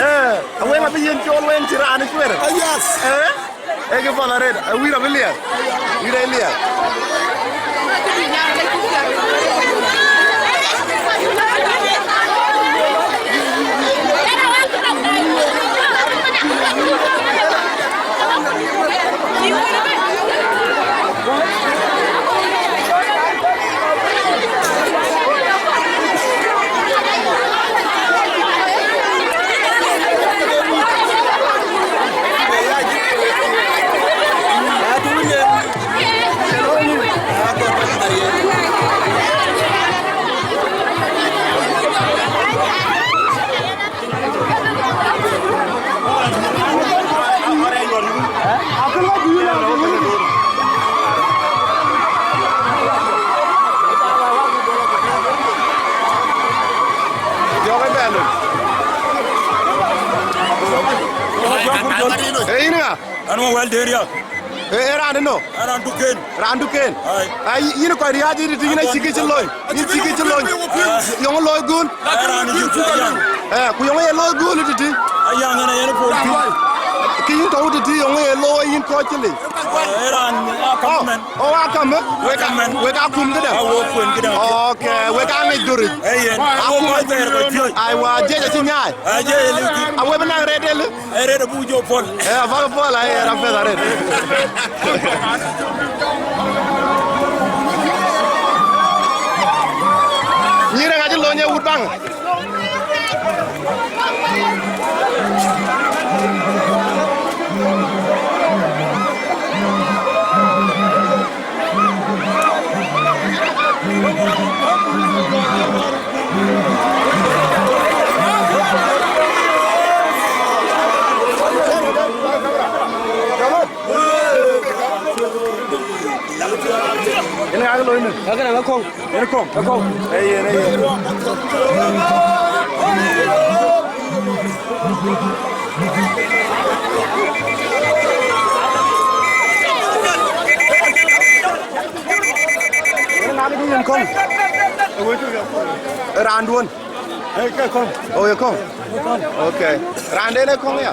Ë, awëŋ abï yen cool wën cï raan ë cuɛɛr. Ah, yes. Eh? Ee kë path arëët, ee wïïr abï liɛl. Wïïr ee liɛl. Ee, yïn ŋa? An wä wɛl dëër ya. Ee, ee raan dë nɔ? An raan duken. Raan duken. Ai. Ai, yïn kɔc riääc yïn tïtï, yïn acï kë cï looi. Yïn cï kë cï looi. Ai. Yöŋ looi guun. Ai, raan yïn cï looi guun. Eh, ku yöŋ ye looi guun tïtï. Ayaŋ ënë yen puɔl tï. Kë yïn tɔ̈u tïtï yöŋ ye looi yïn kɔc cï liu. Ai, raan akam mɛn. Oh, oh, akam, eh? Wek a, wek a kum këdäŋ. A wek kum këdäŋ. Okay, wek a ŋic duric. Ee yen. A wek kum. Aiwa, jiëc acï nyaai. A jiëc. A wek bï naŋ rɛɛt ëlë. Ee rɛɛt abuk jɔ pɔ̈l. Ee, abak pɔ̈l, aye, raan pɛth arëët. Nyïïr ë ŋa cï lony ë wut baŋ? Yen ŋa ke looi në? Ka kënë ka kɔ̈ŋ. Yen kɔ̈ŋ? Ka kɔ̈ŋ. Ee yen, ee yen. Yen ŋa ke yen kɔ̈ŋ? Raanduön. Ee, ke kɔ̈ŋ. Oh, ye kɔ̈ŋ? Ye kɔ̈ŋ. Okay. Raanden ee kɔ̈ŋ ya?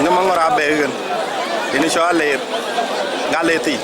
Në maŋɔr abɛ̈ɛ̈r ɣën, yen cɔl Aleer, Galethi.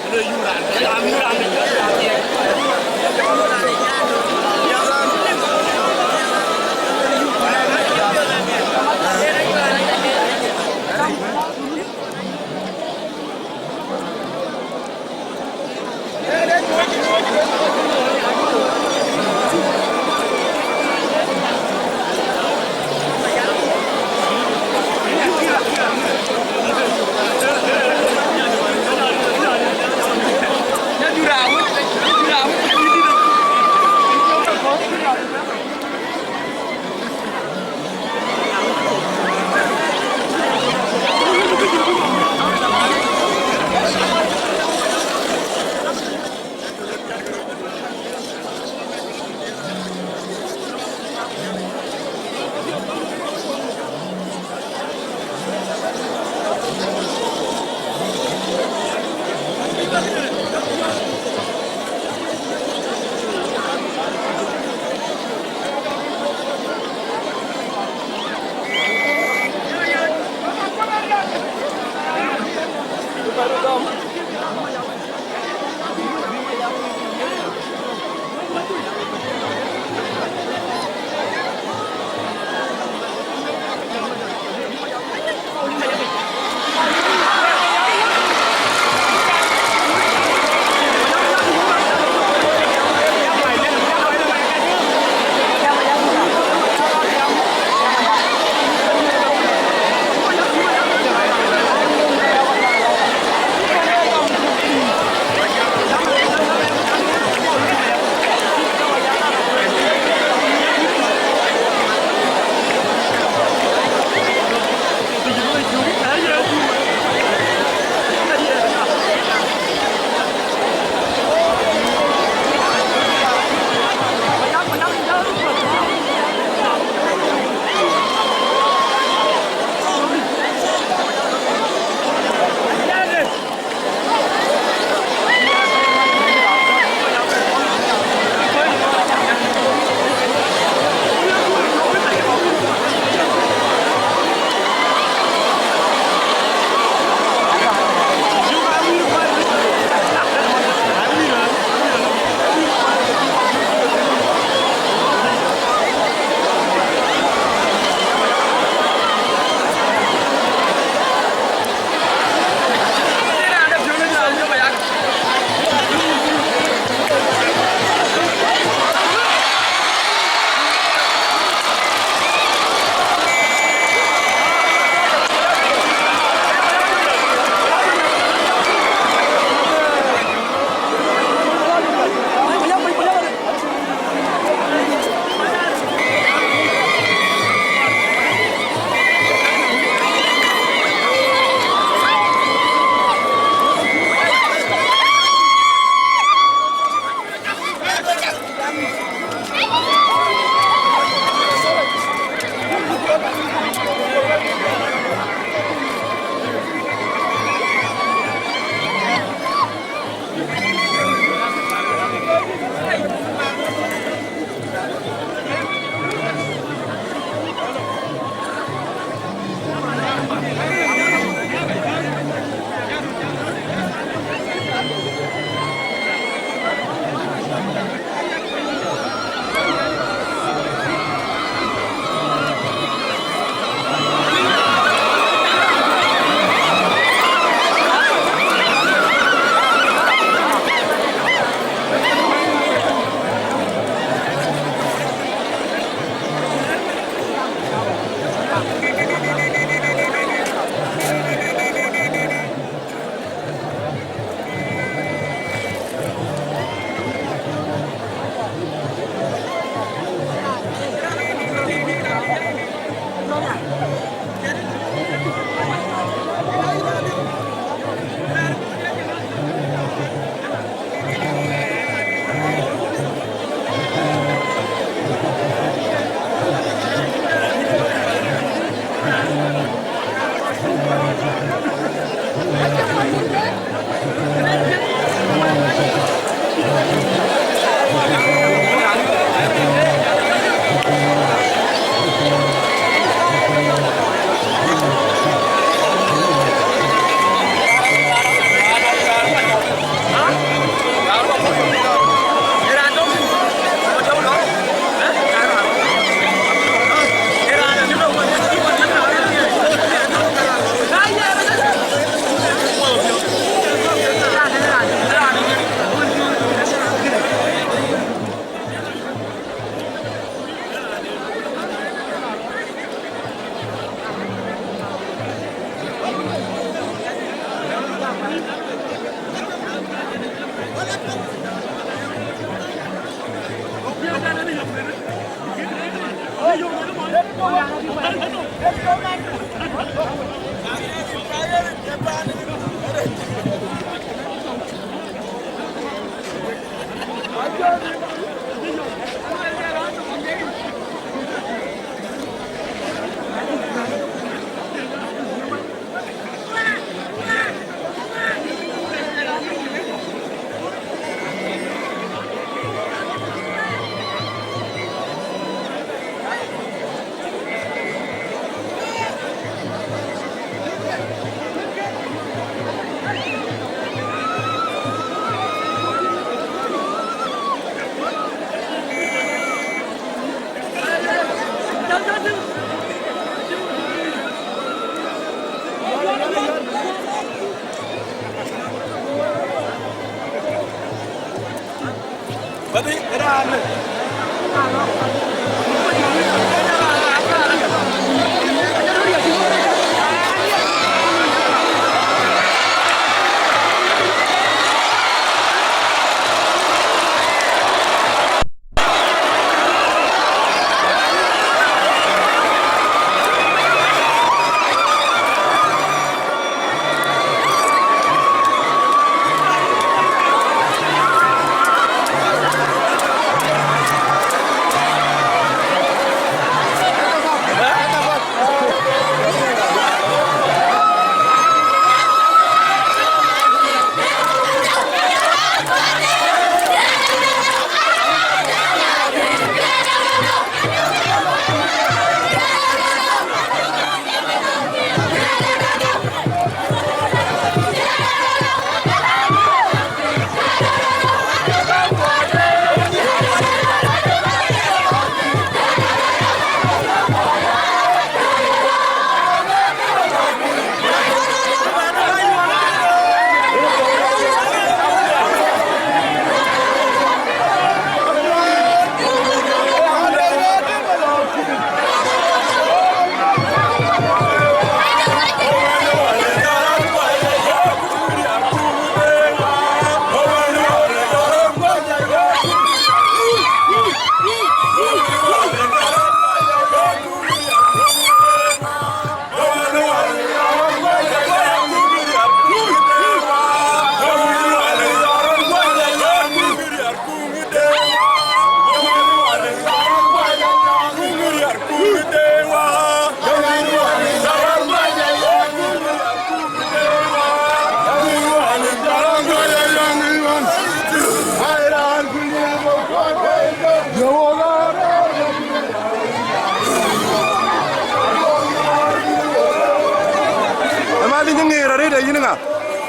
Ëma dhïc ŋeer arëët, ee yïn ŋa?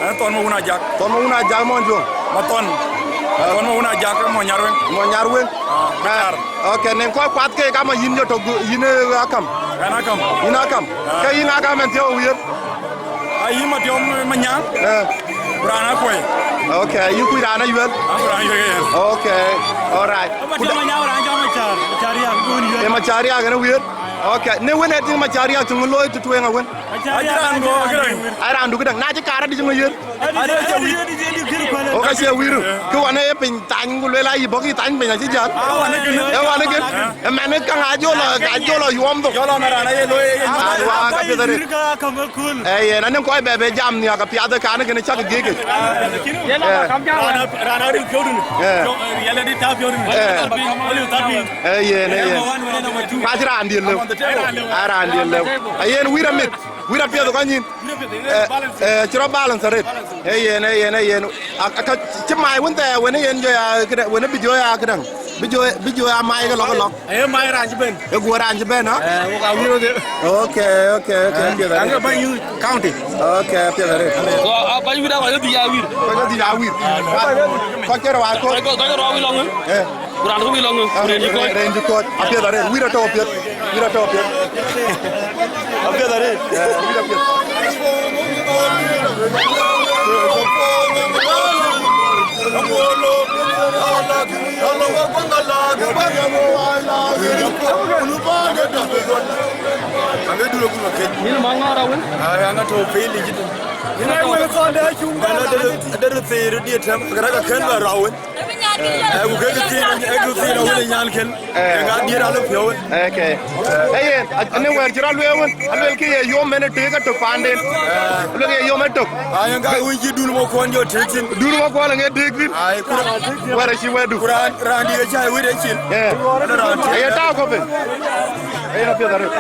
Ë Thɔn ma wun Ajak. Thɔn ma wun Ajak, mɔny juɔ̈ŋ? Ma Thɔn. Ma Thɔn ma wun Ajak, mɔny Nyarweŋ. Mɔny Nyarweŋ. Ah, Matar. Ok, nɛn kɔc kuath keek ama yïn jɔ tök, yïn ee Akam? Ɣɛn Akam. Yïn Akam. Ah. Ke yïn Akam ɛn thiɔ̈k wiëër? A yïn ma tiɔm ma nyaŋ. Eh. Ku raan akuɔi. Ok, yïn kuc raan Ayuel? An ku raan Ayuel ke yen. Ok, all right. Ama tiɔm ma nyaŋ raan cɔl Macar, Macar Riak, ku wun Ayuel. Ee Macar Riak yen wiëër? Ok, në wën ee tïŋ Macar Riak cï ŋö looi tutueŋ awën? Acï raan duɔ̈k këdäŋ. Ai raan du këdäŋ, na cï kaar adï cï ŋö yiër? Adï, adï, adï, adï, adï, kër kuɛl. Ok, acie wiëër. Kë wën ee piny thany ku lueel ayï bɔ̈ kï thany piny acï jäl. Ah, wën ee kën. Ee wën ee kën. Ee mɛn ë käŋ aa jɔ lɔ, aa jɔ lɔ yuɔm thok. Jɔ lɔ na raan aye looi. Ai, wa, ka piɛth arëët. Ee yen, anɔŋ kɔc bɛ bɛ jam nhiak apiath ë kan kënë cak gik. Yen aba kam jam. Raan, raan aril piɔ̈u dun. Ee. Yɛn adï tääu piɔ̈u dun. Ee. Tääu piny, wala tääu piny. Ee yen, ee yen. Number one, wala number two. Ka cï raan diël lëu. Ai raan diël lëu. Ayen wïïr amit. Wïïr apiɛth kɔc nyïn. Ee, ee, cï rɔt balance arëët. Ee yen, ee yen, ee yen. A, a, ka cï mai wën thɛɛr wën yen jɔ ya këdäŋ, wën bï jɔ ya këdäŋ. Bï jɔ, bï jɔ ya mai ke lɔk, ke lɔk. Aye mai raan cï bɛ̈n. Ee guɔ raan cï bɛ̈n, ha? Ee, wok a wïïr wodhie. Ok, ok, ok, ee, piɛth arëët. An ke bɛ̈ny yï county. Ok, piɛth arëët. So, a bɛ̈ny wïïr a kɔc ke dhïc a wïïr. Kɔc ke dhïc a wïïr. Kɔc ke rɔt a kɔc. Kɔc ke, kɔc ke rɔt wïïr lɔŋ, ee? Ee. Ku raan ke wïïr lɔŋ, ku raan cï kɔc. Raan cï kɔc. Apiɛth arëët, wïïr atɔ̈ piɛth. Wïïr atɔ̈ piɛth. Apiɛth arëët. Ee, wïïr apiɛth. Yïn ma ŋɔɔr awën. Ai, aŋa tɔ̈ piny licit. Yïn ai wël kɔn dɛ cuŋ dɛ la. Adɛr, adɛr thëër diet tɛm, kërä ka kën bɛ rɔt awën. Eh, ku ke kë thiin, eh, kë thiin awën ë nyan kën. Eh. Ë ka diëër alë piɔ̈u. Okay. Eh, yen, a-, anï wɛ̈ɛ̈r cï rɔt lueel wën, aluel kë ye yom en ë tëëk atök paanden. Eh. Aluel kë ye yom ë tök. Ai, yen ka wïc cï dun mɔ kuɔn jɔ tëëk thïn. Dun mɔ kuɔn aŋë tëëk thïn. Ai, ku raan, wɛ̈ɛ̈r acï wɛ̈ɛ̈du. Ku raan, raan dït acä wïc ecin. Eh. Raan tït. Aye tääu kɔ̈u piny. Yen apiɛth arëët.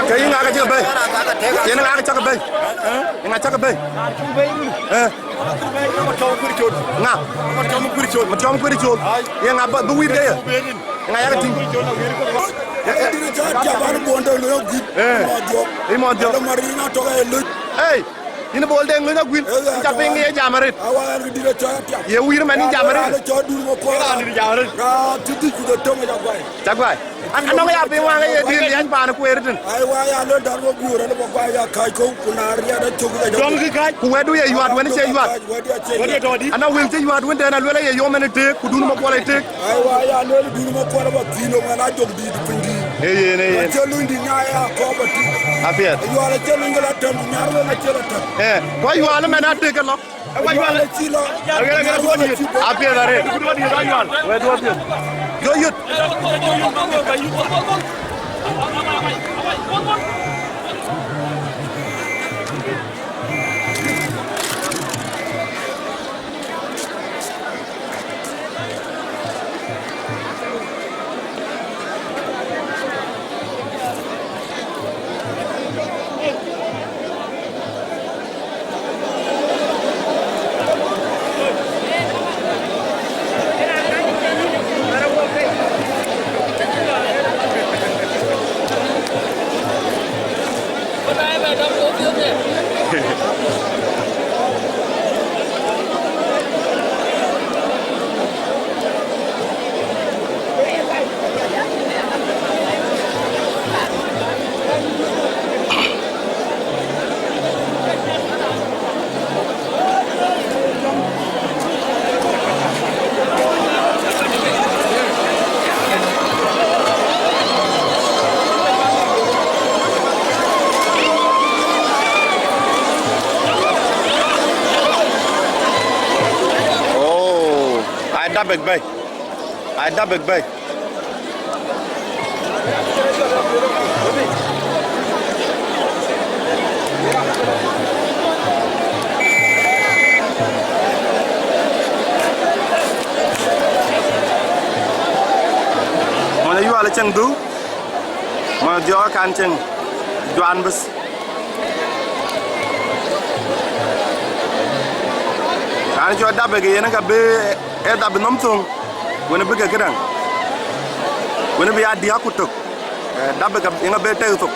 Ke yïn ŋa ke cï ke bɛ̈i? Yen ŋa ke cï ke bɛ̈i? Yen ŋa cï ke bɛ̈i? Eh. Ŋa? Matiɔm Kuir Col. Matiɔm Kuir Col. Ai. Ye ŋa bä, bï wït ke ye? Ye ŋa yak tïŋ? Ee, dït ca tiap an, Bol Deŋ Luny Aguil. Eh. Mɔ Dhiɔp. Ë Mɔ Dhiɔp. Alo Marina tɔ̈ ke ye löc. Ei, yïn Bol Deŋ Luny Aguil. Ee, ca piŋ ke ye jam arëët. Awa, an, dït ca tiap. Ye wïïr man yïn jam arëët. Alo cɔ dun mɔ kuɔn. Raan dït jam arëët. Raan thiërdhïc ku dhetem ca guai. Ca guai. An, anɔŋ ya piŋ waŋ ye dhil yɛny paan kueer tën. Ai, wa ya lon dan wo guur, an, ba guai ya kac kɔ̈u, ku na riɛt acök ya jɔ. Dɔŋ kï kac. Ku wɛ̈tdu ye yuat, wën cie yuat. Wɛ̈tdu acie yuat. Anɔŋ wël cï yuat wën tɛ̈n aluel aye yom en ë tëëk, ku dun mɔ kuɔl ë tëëk. Ai, wa ya luel dun mɔ kuɔl aba thïn, ɣɔn a jɔk dït piny dït. Ee yen, ee yen. Acie luny dït nya ya kɔɔp atïk. Apiɛth. Ayual acie luny ke la tɛ̈n, ku nyar wën acie la tɛ̈n. Eh, ku Ayual ëmɛn atëëk ke lɔ. Apiɛth arëët. Wɛ̈t wä piɛth. Jɔ yöt. Oh, ai Dabek bɛ̈i. Ai Dabek bɛ̈i. Mony Ayual cieŋ dhuk, Mony Dhiɔ̈k kan cieŋ juan bes. Raan cɔl Dabek yen ka bï ë Dabek nɔm thöŋ, wën bï ke këdäŋ, wën bï ya diäk ku tök. Eh, Dabek yen ka bï tek thok.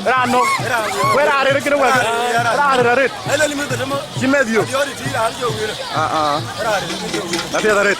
Raan nɔ̈k. Wek raan rëër kënë wek. Raan rëër arëët. Cï meth yök. Aa, aa. Apiɛth arëët.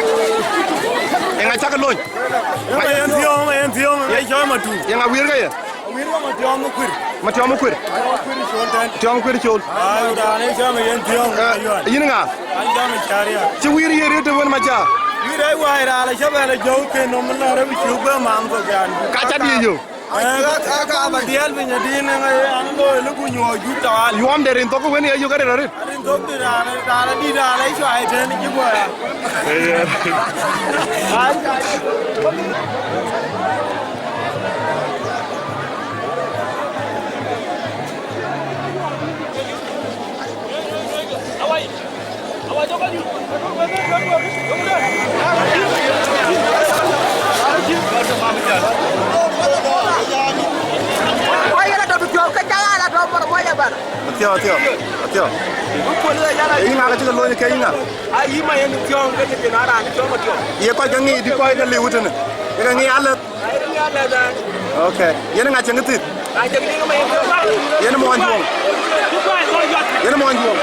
Eeŋa cäk lony? Yen thiɔ̈ŋ, yen thiɔ̈ŋ, ë cɔl Matu. Yeŋa wïïr ke ye? Wïïr ke Matiɔm Kuir. Matiɔm Kuir. Matiɔm Kuir col tɛ̈n. Matiɔm Kuir col. Ai, raan ë cam yen thiɔ̈ŋ. Eh, ayuan. Yïn ŋa? An cam Caria. Cï wïïr ye riëëu të wën maca? Wïïr ë wai raan ë cam ë la jɔu ke nɔm la rë bï cuk bë mam kɔ̈k yan. Ka ca dië yök. Eh, ka, ka, ka ba diɛl piny adï në ŋa ye an looi lë ku nyuɔɔc jup tawal. Yuɔm de rin thok wën ye yök arëët arëët. Rin thok de raan, raan adï raan ë cuai tɛ̈n cï guɔ ya. Ai, ai. Athiɔ̈k, athiɔ̈k, athiɔ̈k. Yïn ŋa ka cï ke lony ke yïn ŋa? Ayï ma yen thiɔ̈ŋ ke cï na raan cɔl Matiɔm. Ye kɔc ke ŋic dï kɔc ke liu tënë? Ye ke ŋic alɛ̈th? Okay. Yen ŋa cieŋ thith? Yen muɔny juɔŋ. Yen muɔny juɔŋ.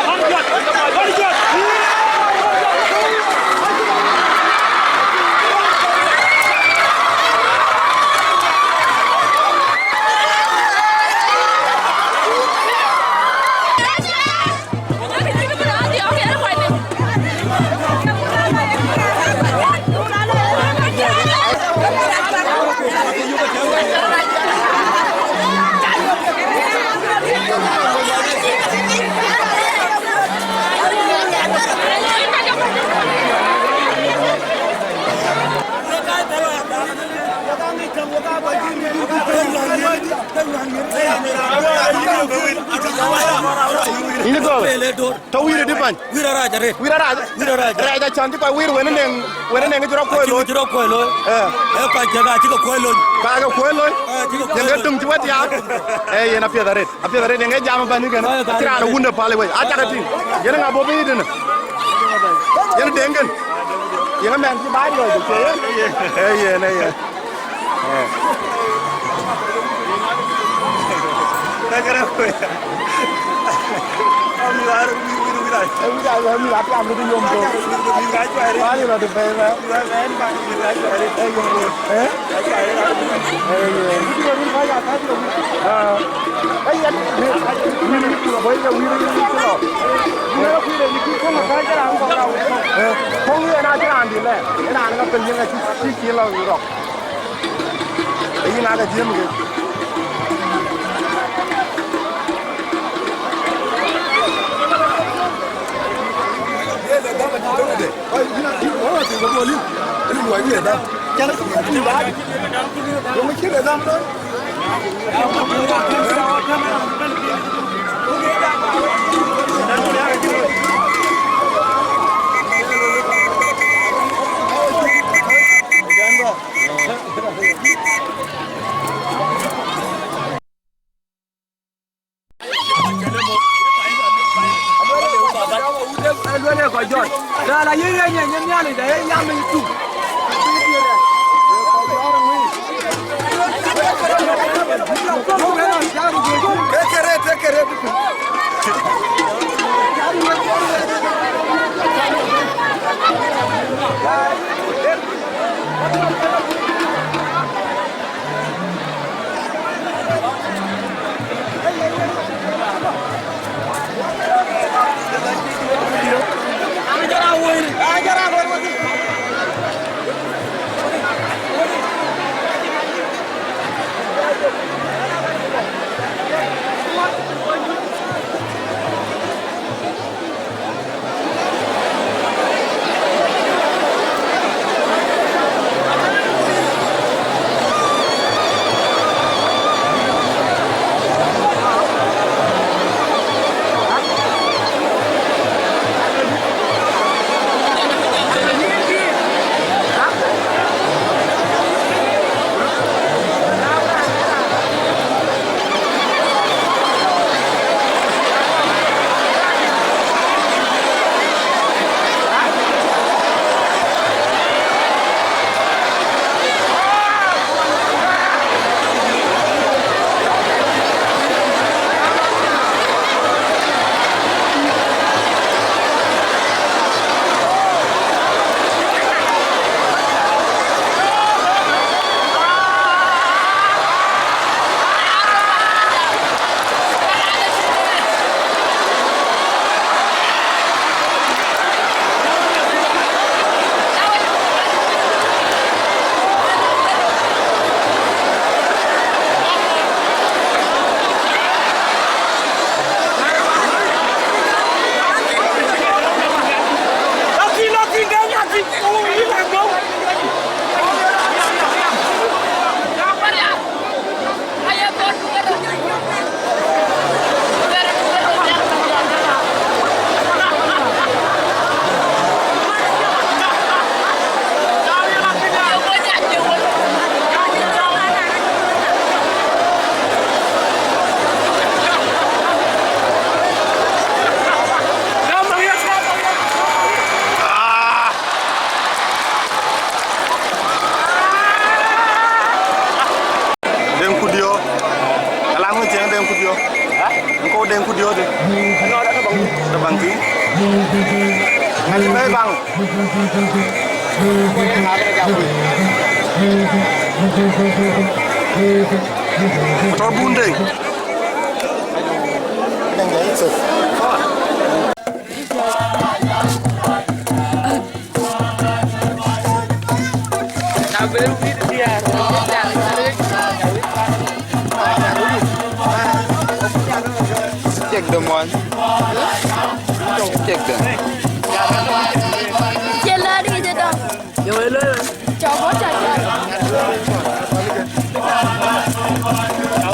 Yïn gɔ̈ɔ̈r. Tɔ wïïr ë dï bäny. Wïïr arac arëët. Wïïr arac. Wïïr arac. Rɛɛc acän cï kɔc wïïr wën ë neŋ, wën ë neŋ cï rɔt kuɔ̈i looi. Cï rɔt kuɔ̈i looi. Eh. Ee kɔc kek acï ke kuɔ̈i looi. Ka ke kuɔ̈i looi. Ee, cï ke kuɔ̈i looi. Yeŋö döŋ cï wɛ̈t ya. Ee, yen apiɛth arëët. Apiɛth arëët yeŋö jam bäny kënë. Acï raan wun de päl wei. Acä ke tïŋ. Yen ŋa bɔ̈ bï tënë. Yen deŋ kën. Yeŋö mɛn cï baai lɔc. Ee yen, ee yen. Kɔŋ yen acï raan dït lɛ, ë raan ŋa pel yeŋ acï cï cï lɔ rɔk. Ee yïn ake jiëm ke. Deŋ Kudio. Alam ŋö cieŋ Deŋ Kudio? Ŋö Deŋ Kudio de? Ada bangki. Ada bangki. Ada bangki. Motor bunde. Deŋ de itu. Cek dë mɔny. Cek dë. Cï lɛ̈ɛ̈t yic ëtök. Cɔk bɔ̈ cɔk cɔk.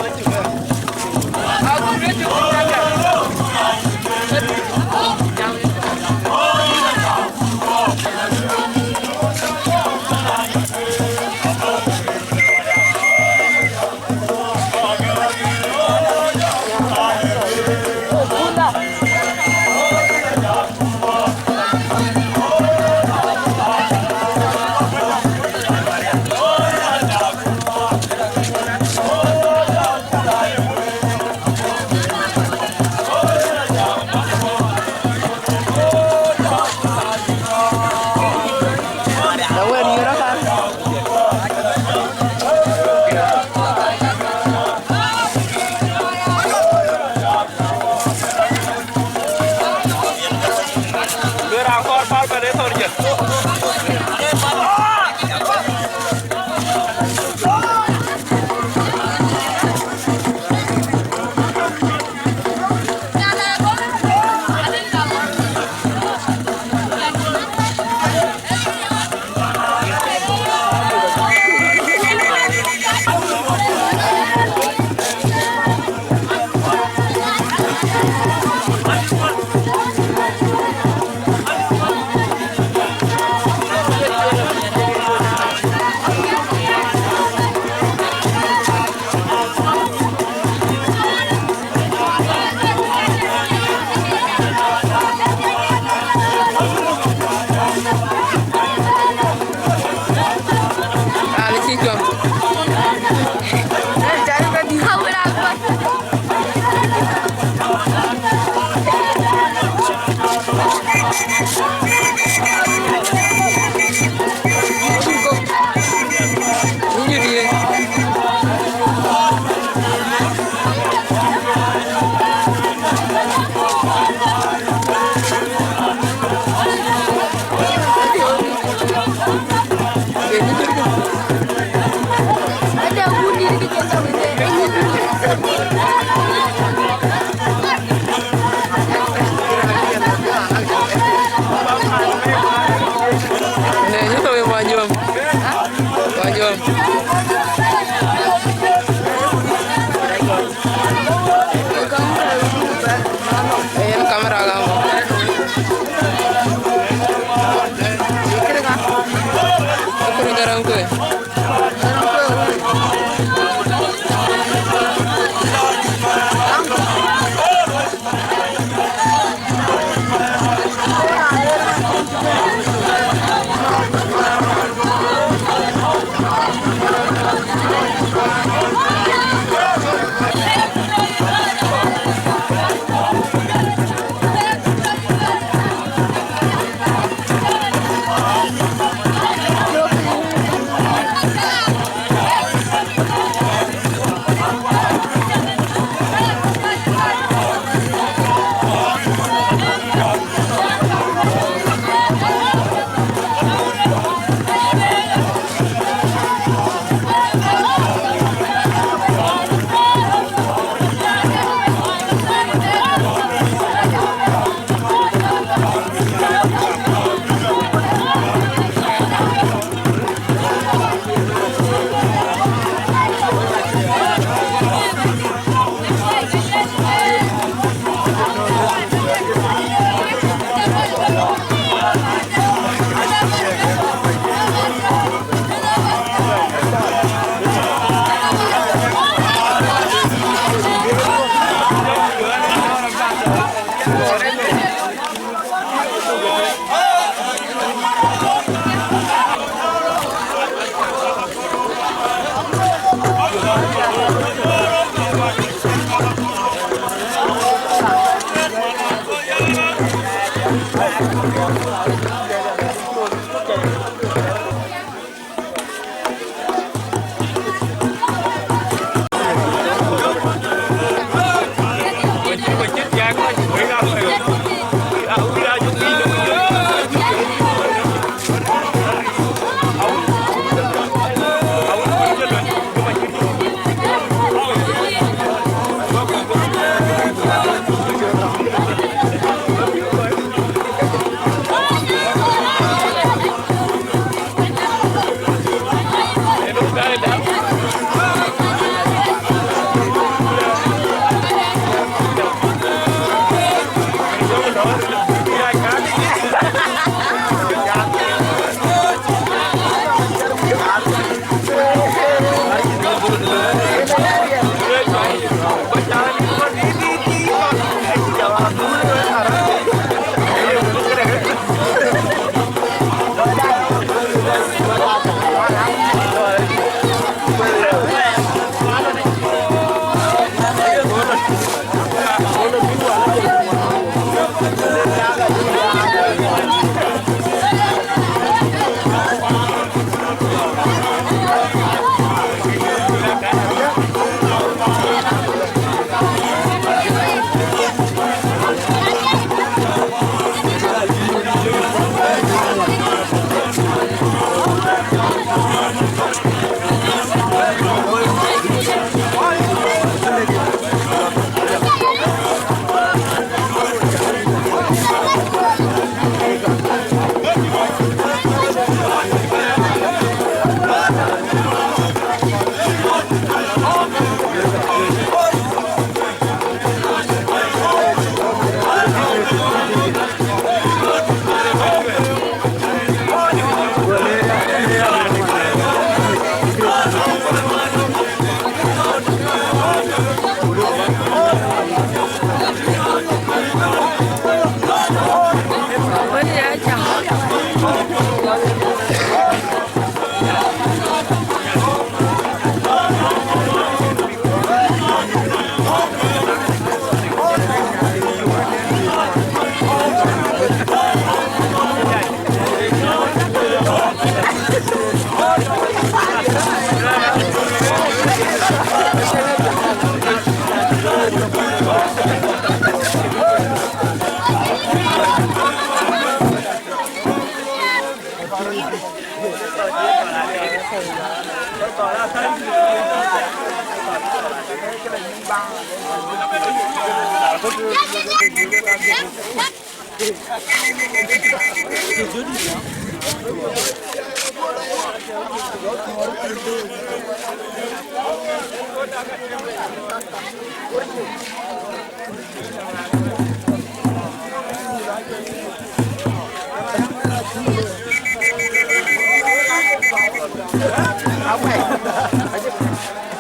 Away.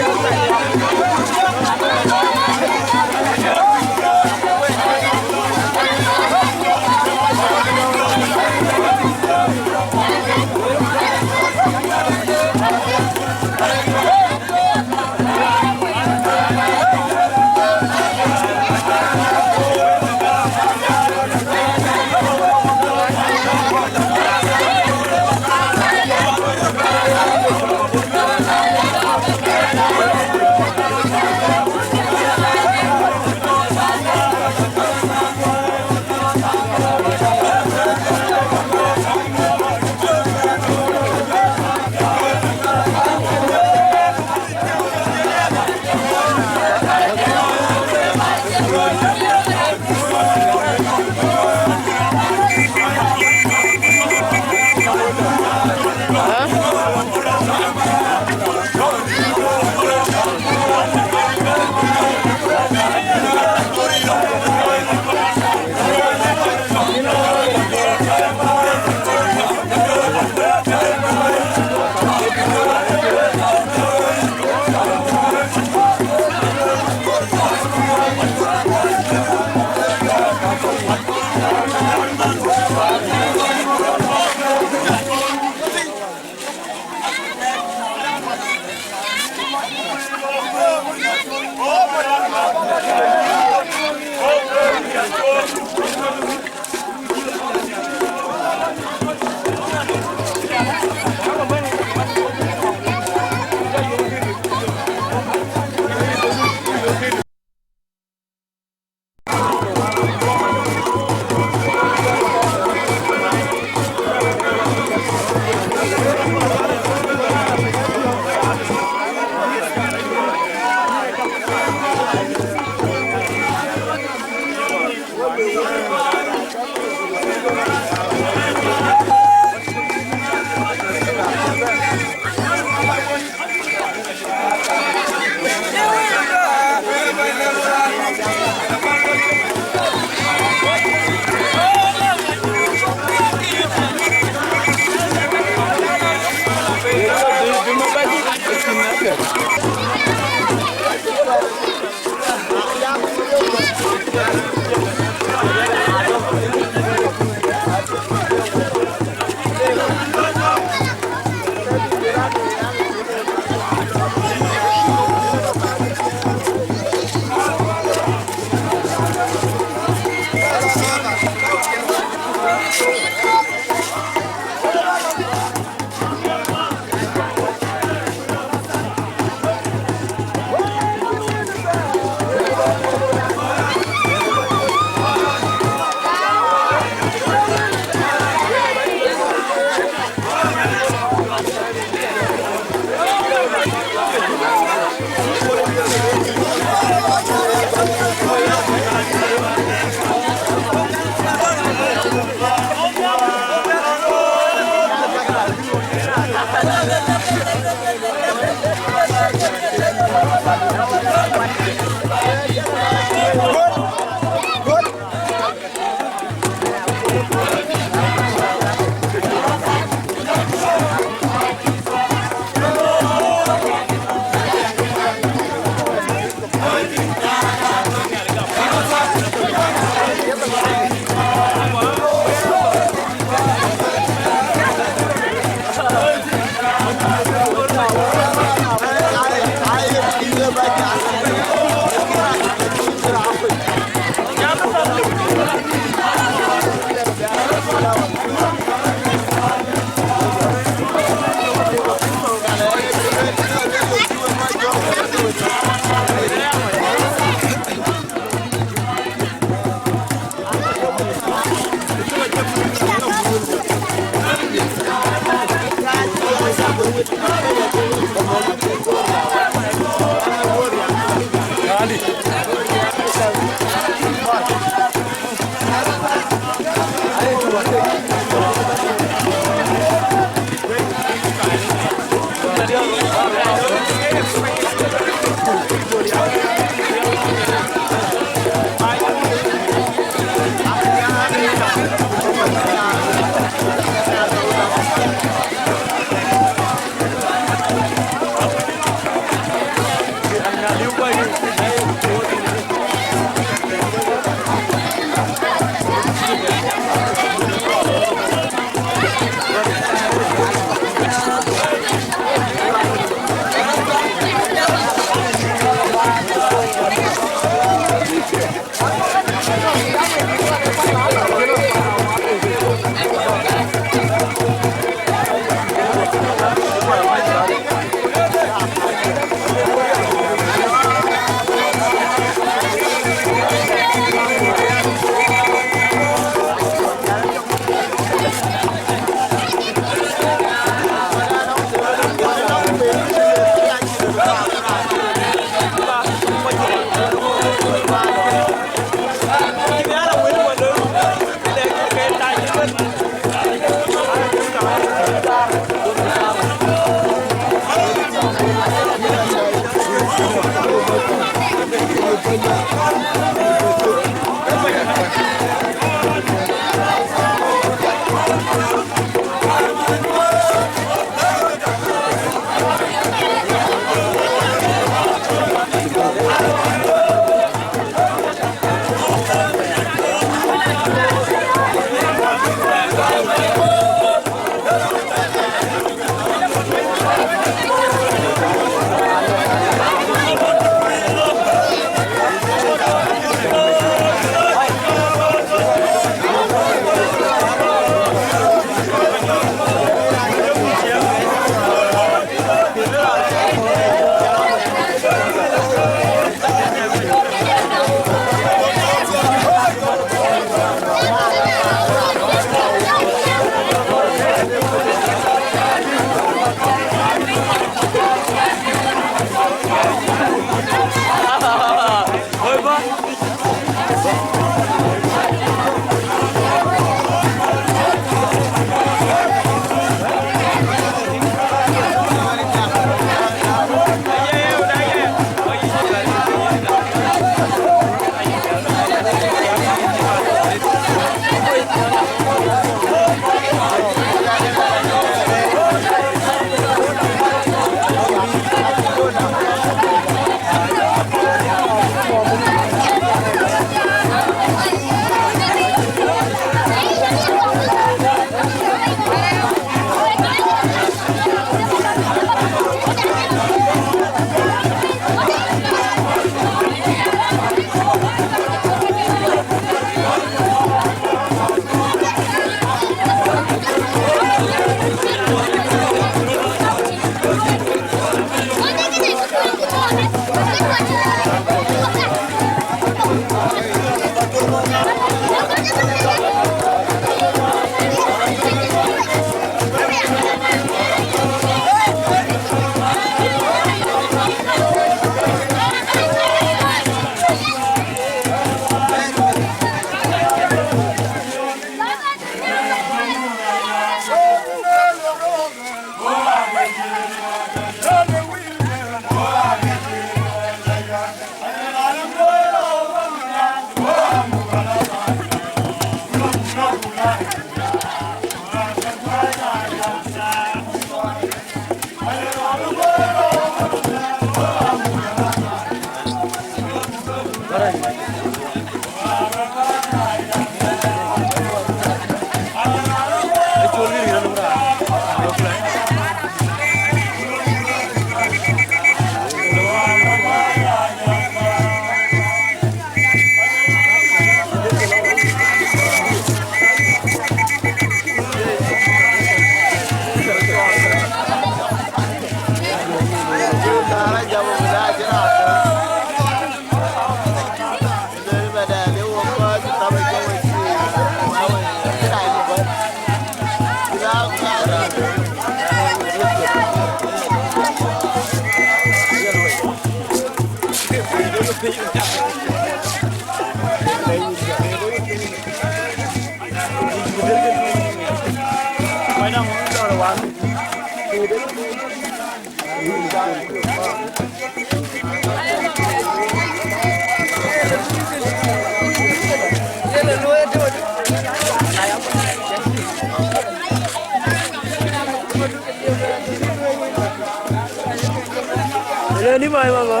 Hello, ni mai mama.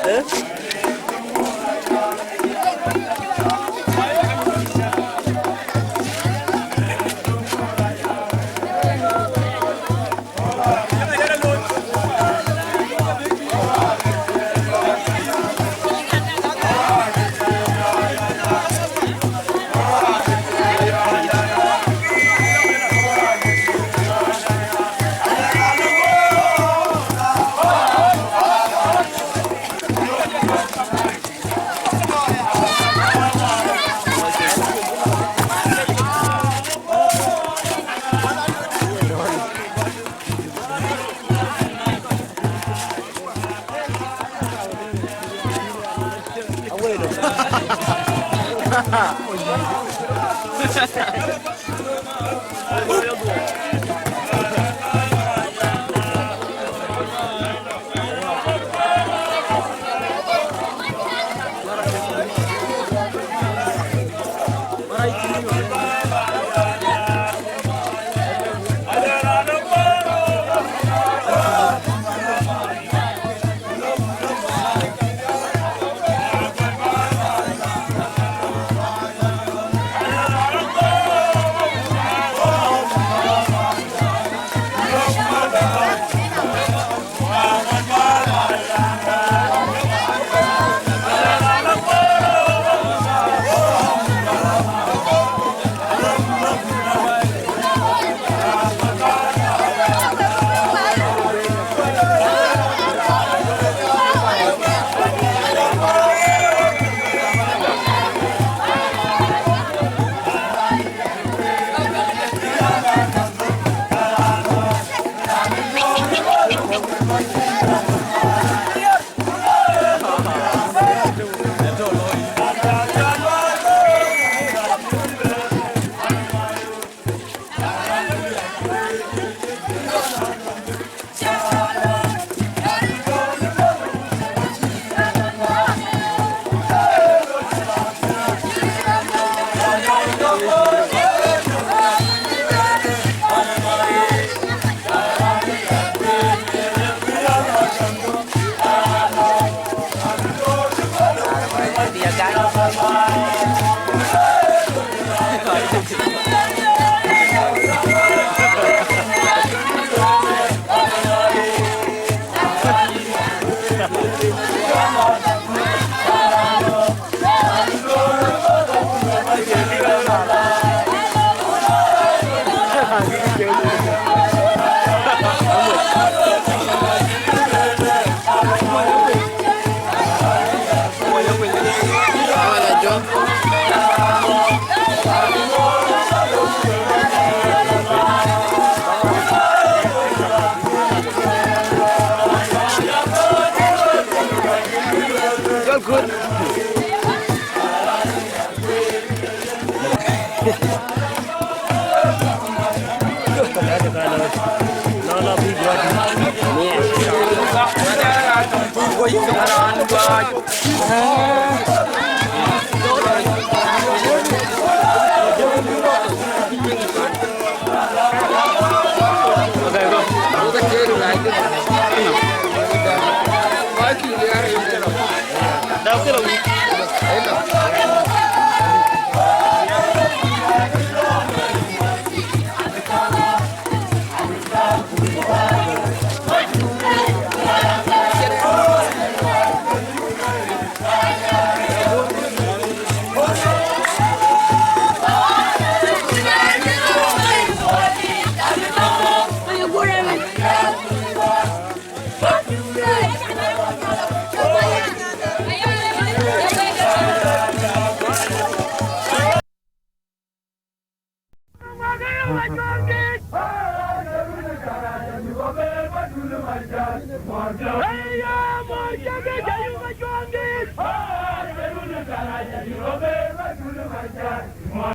Eh?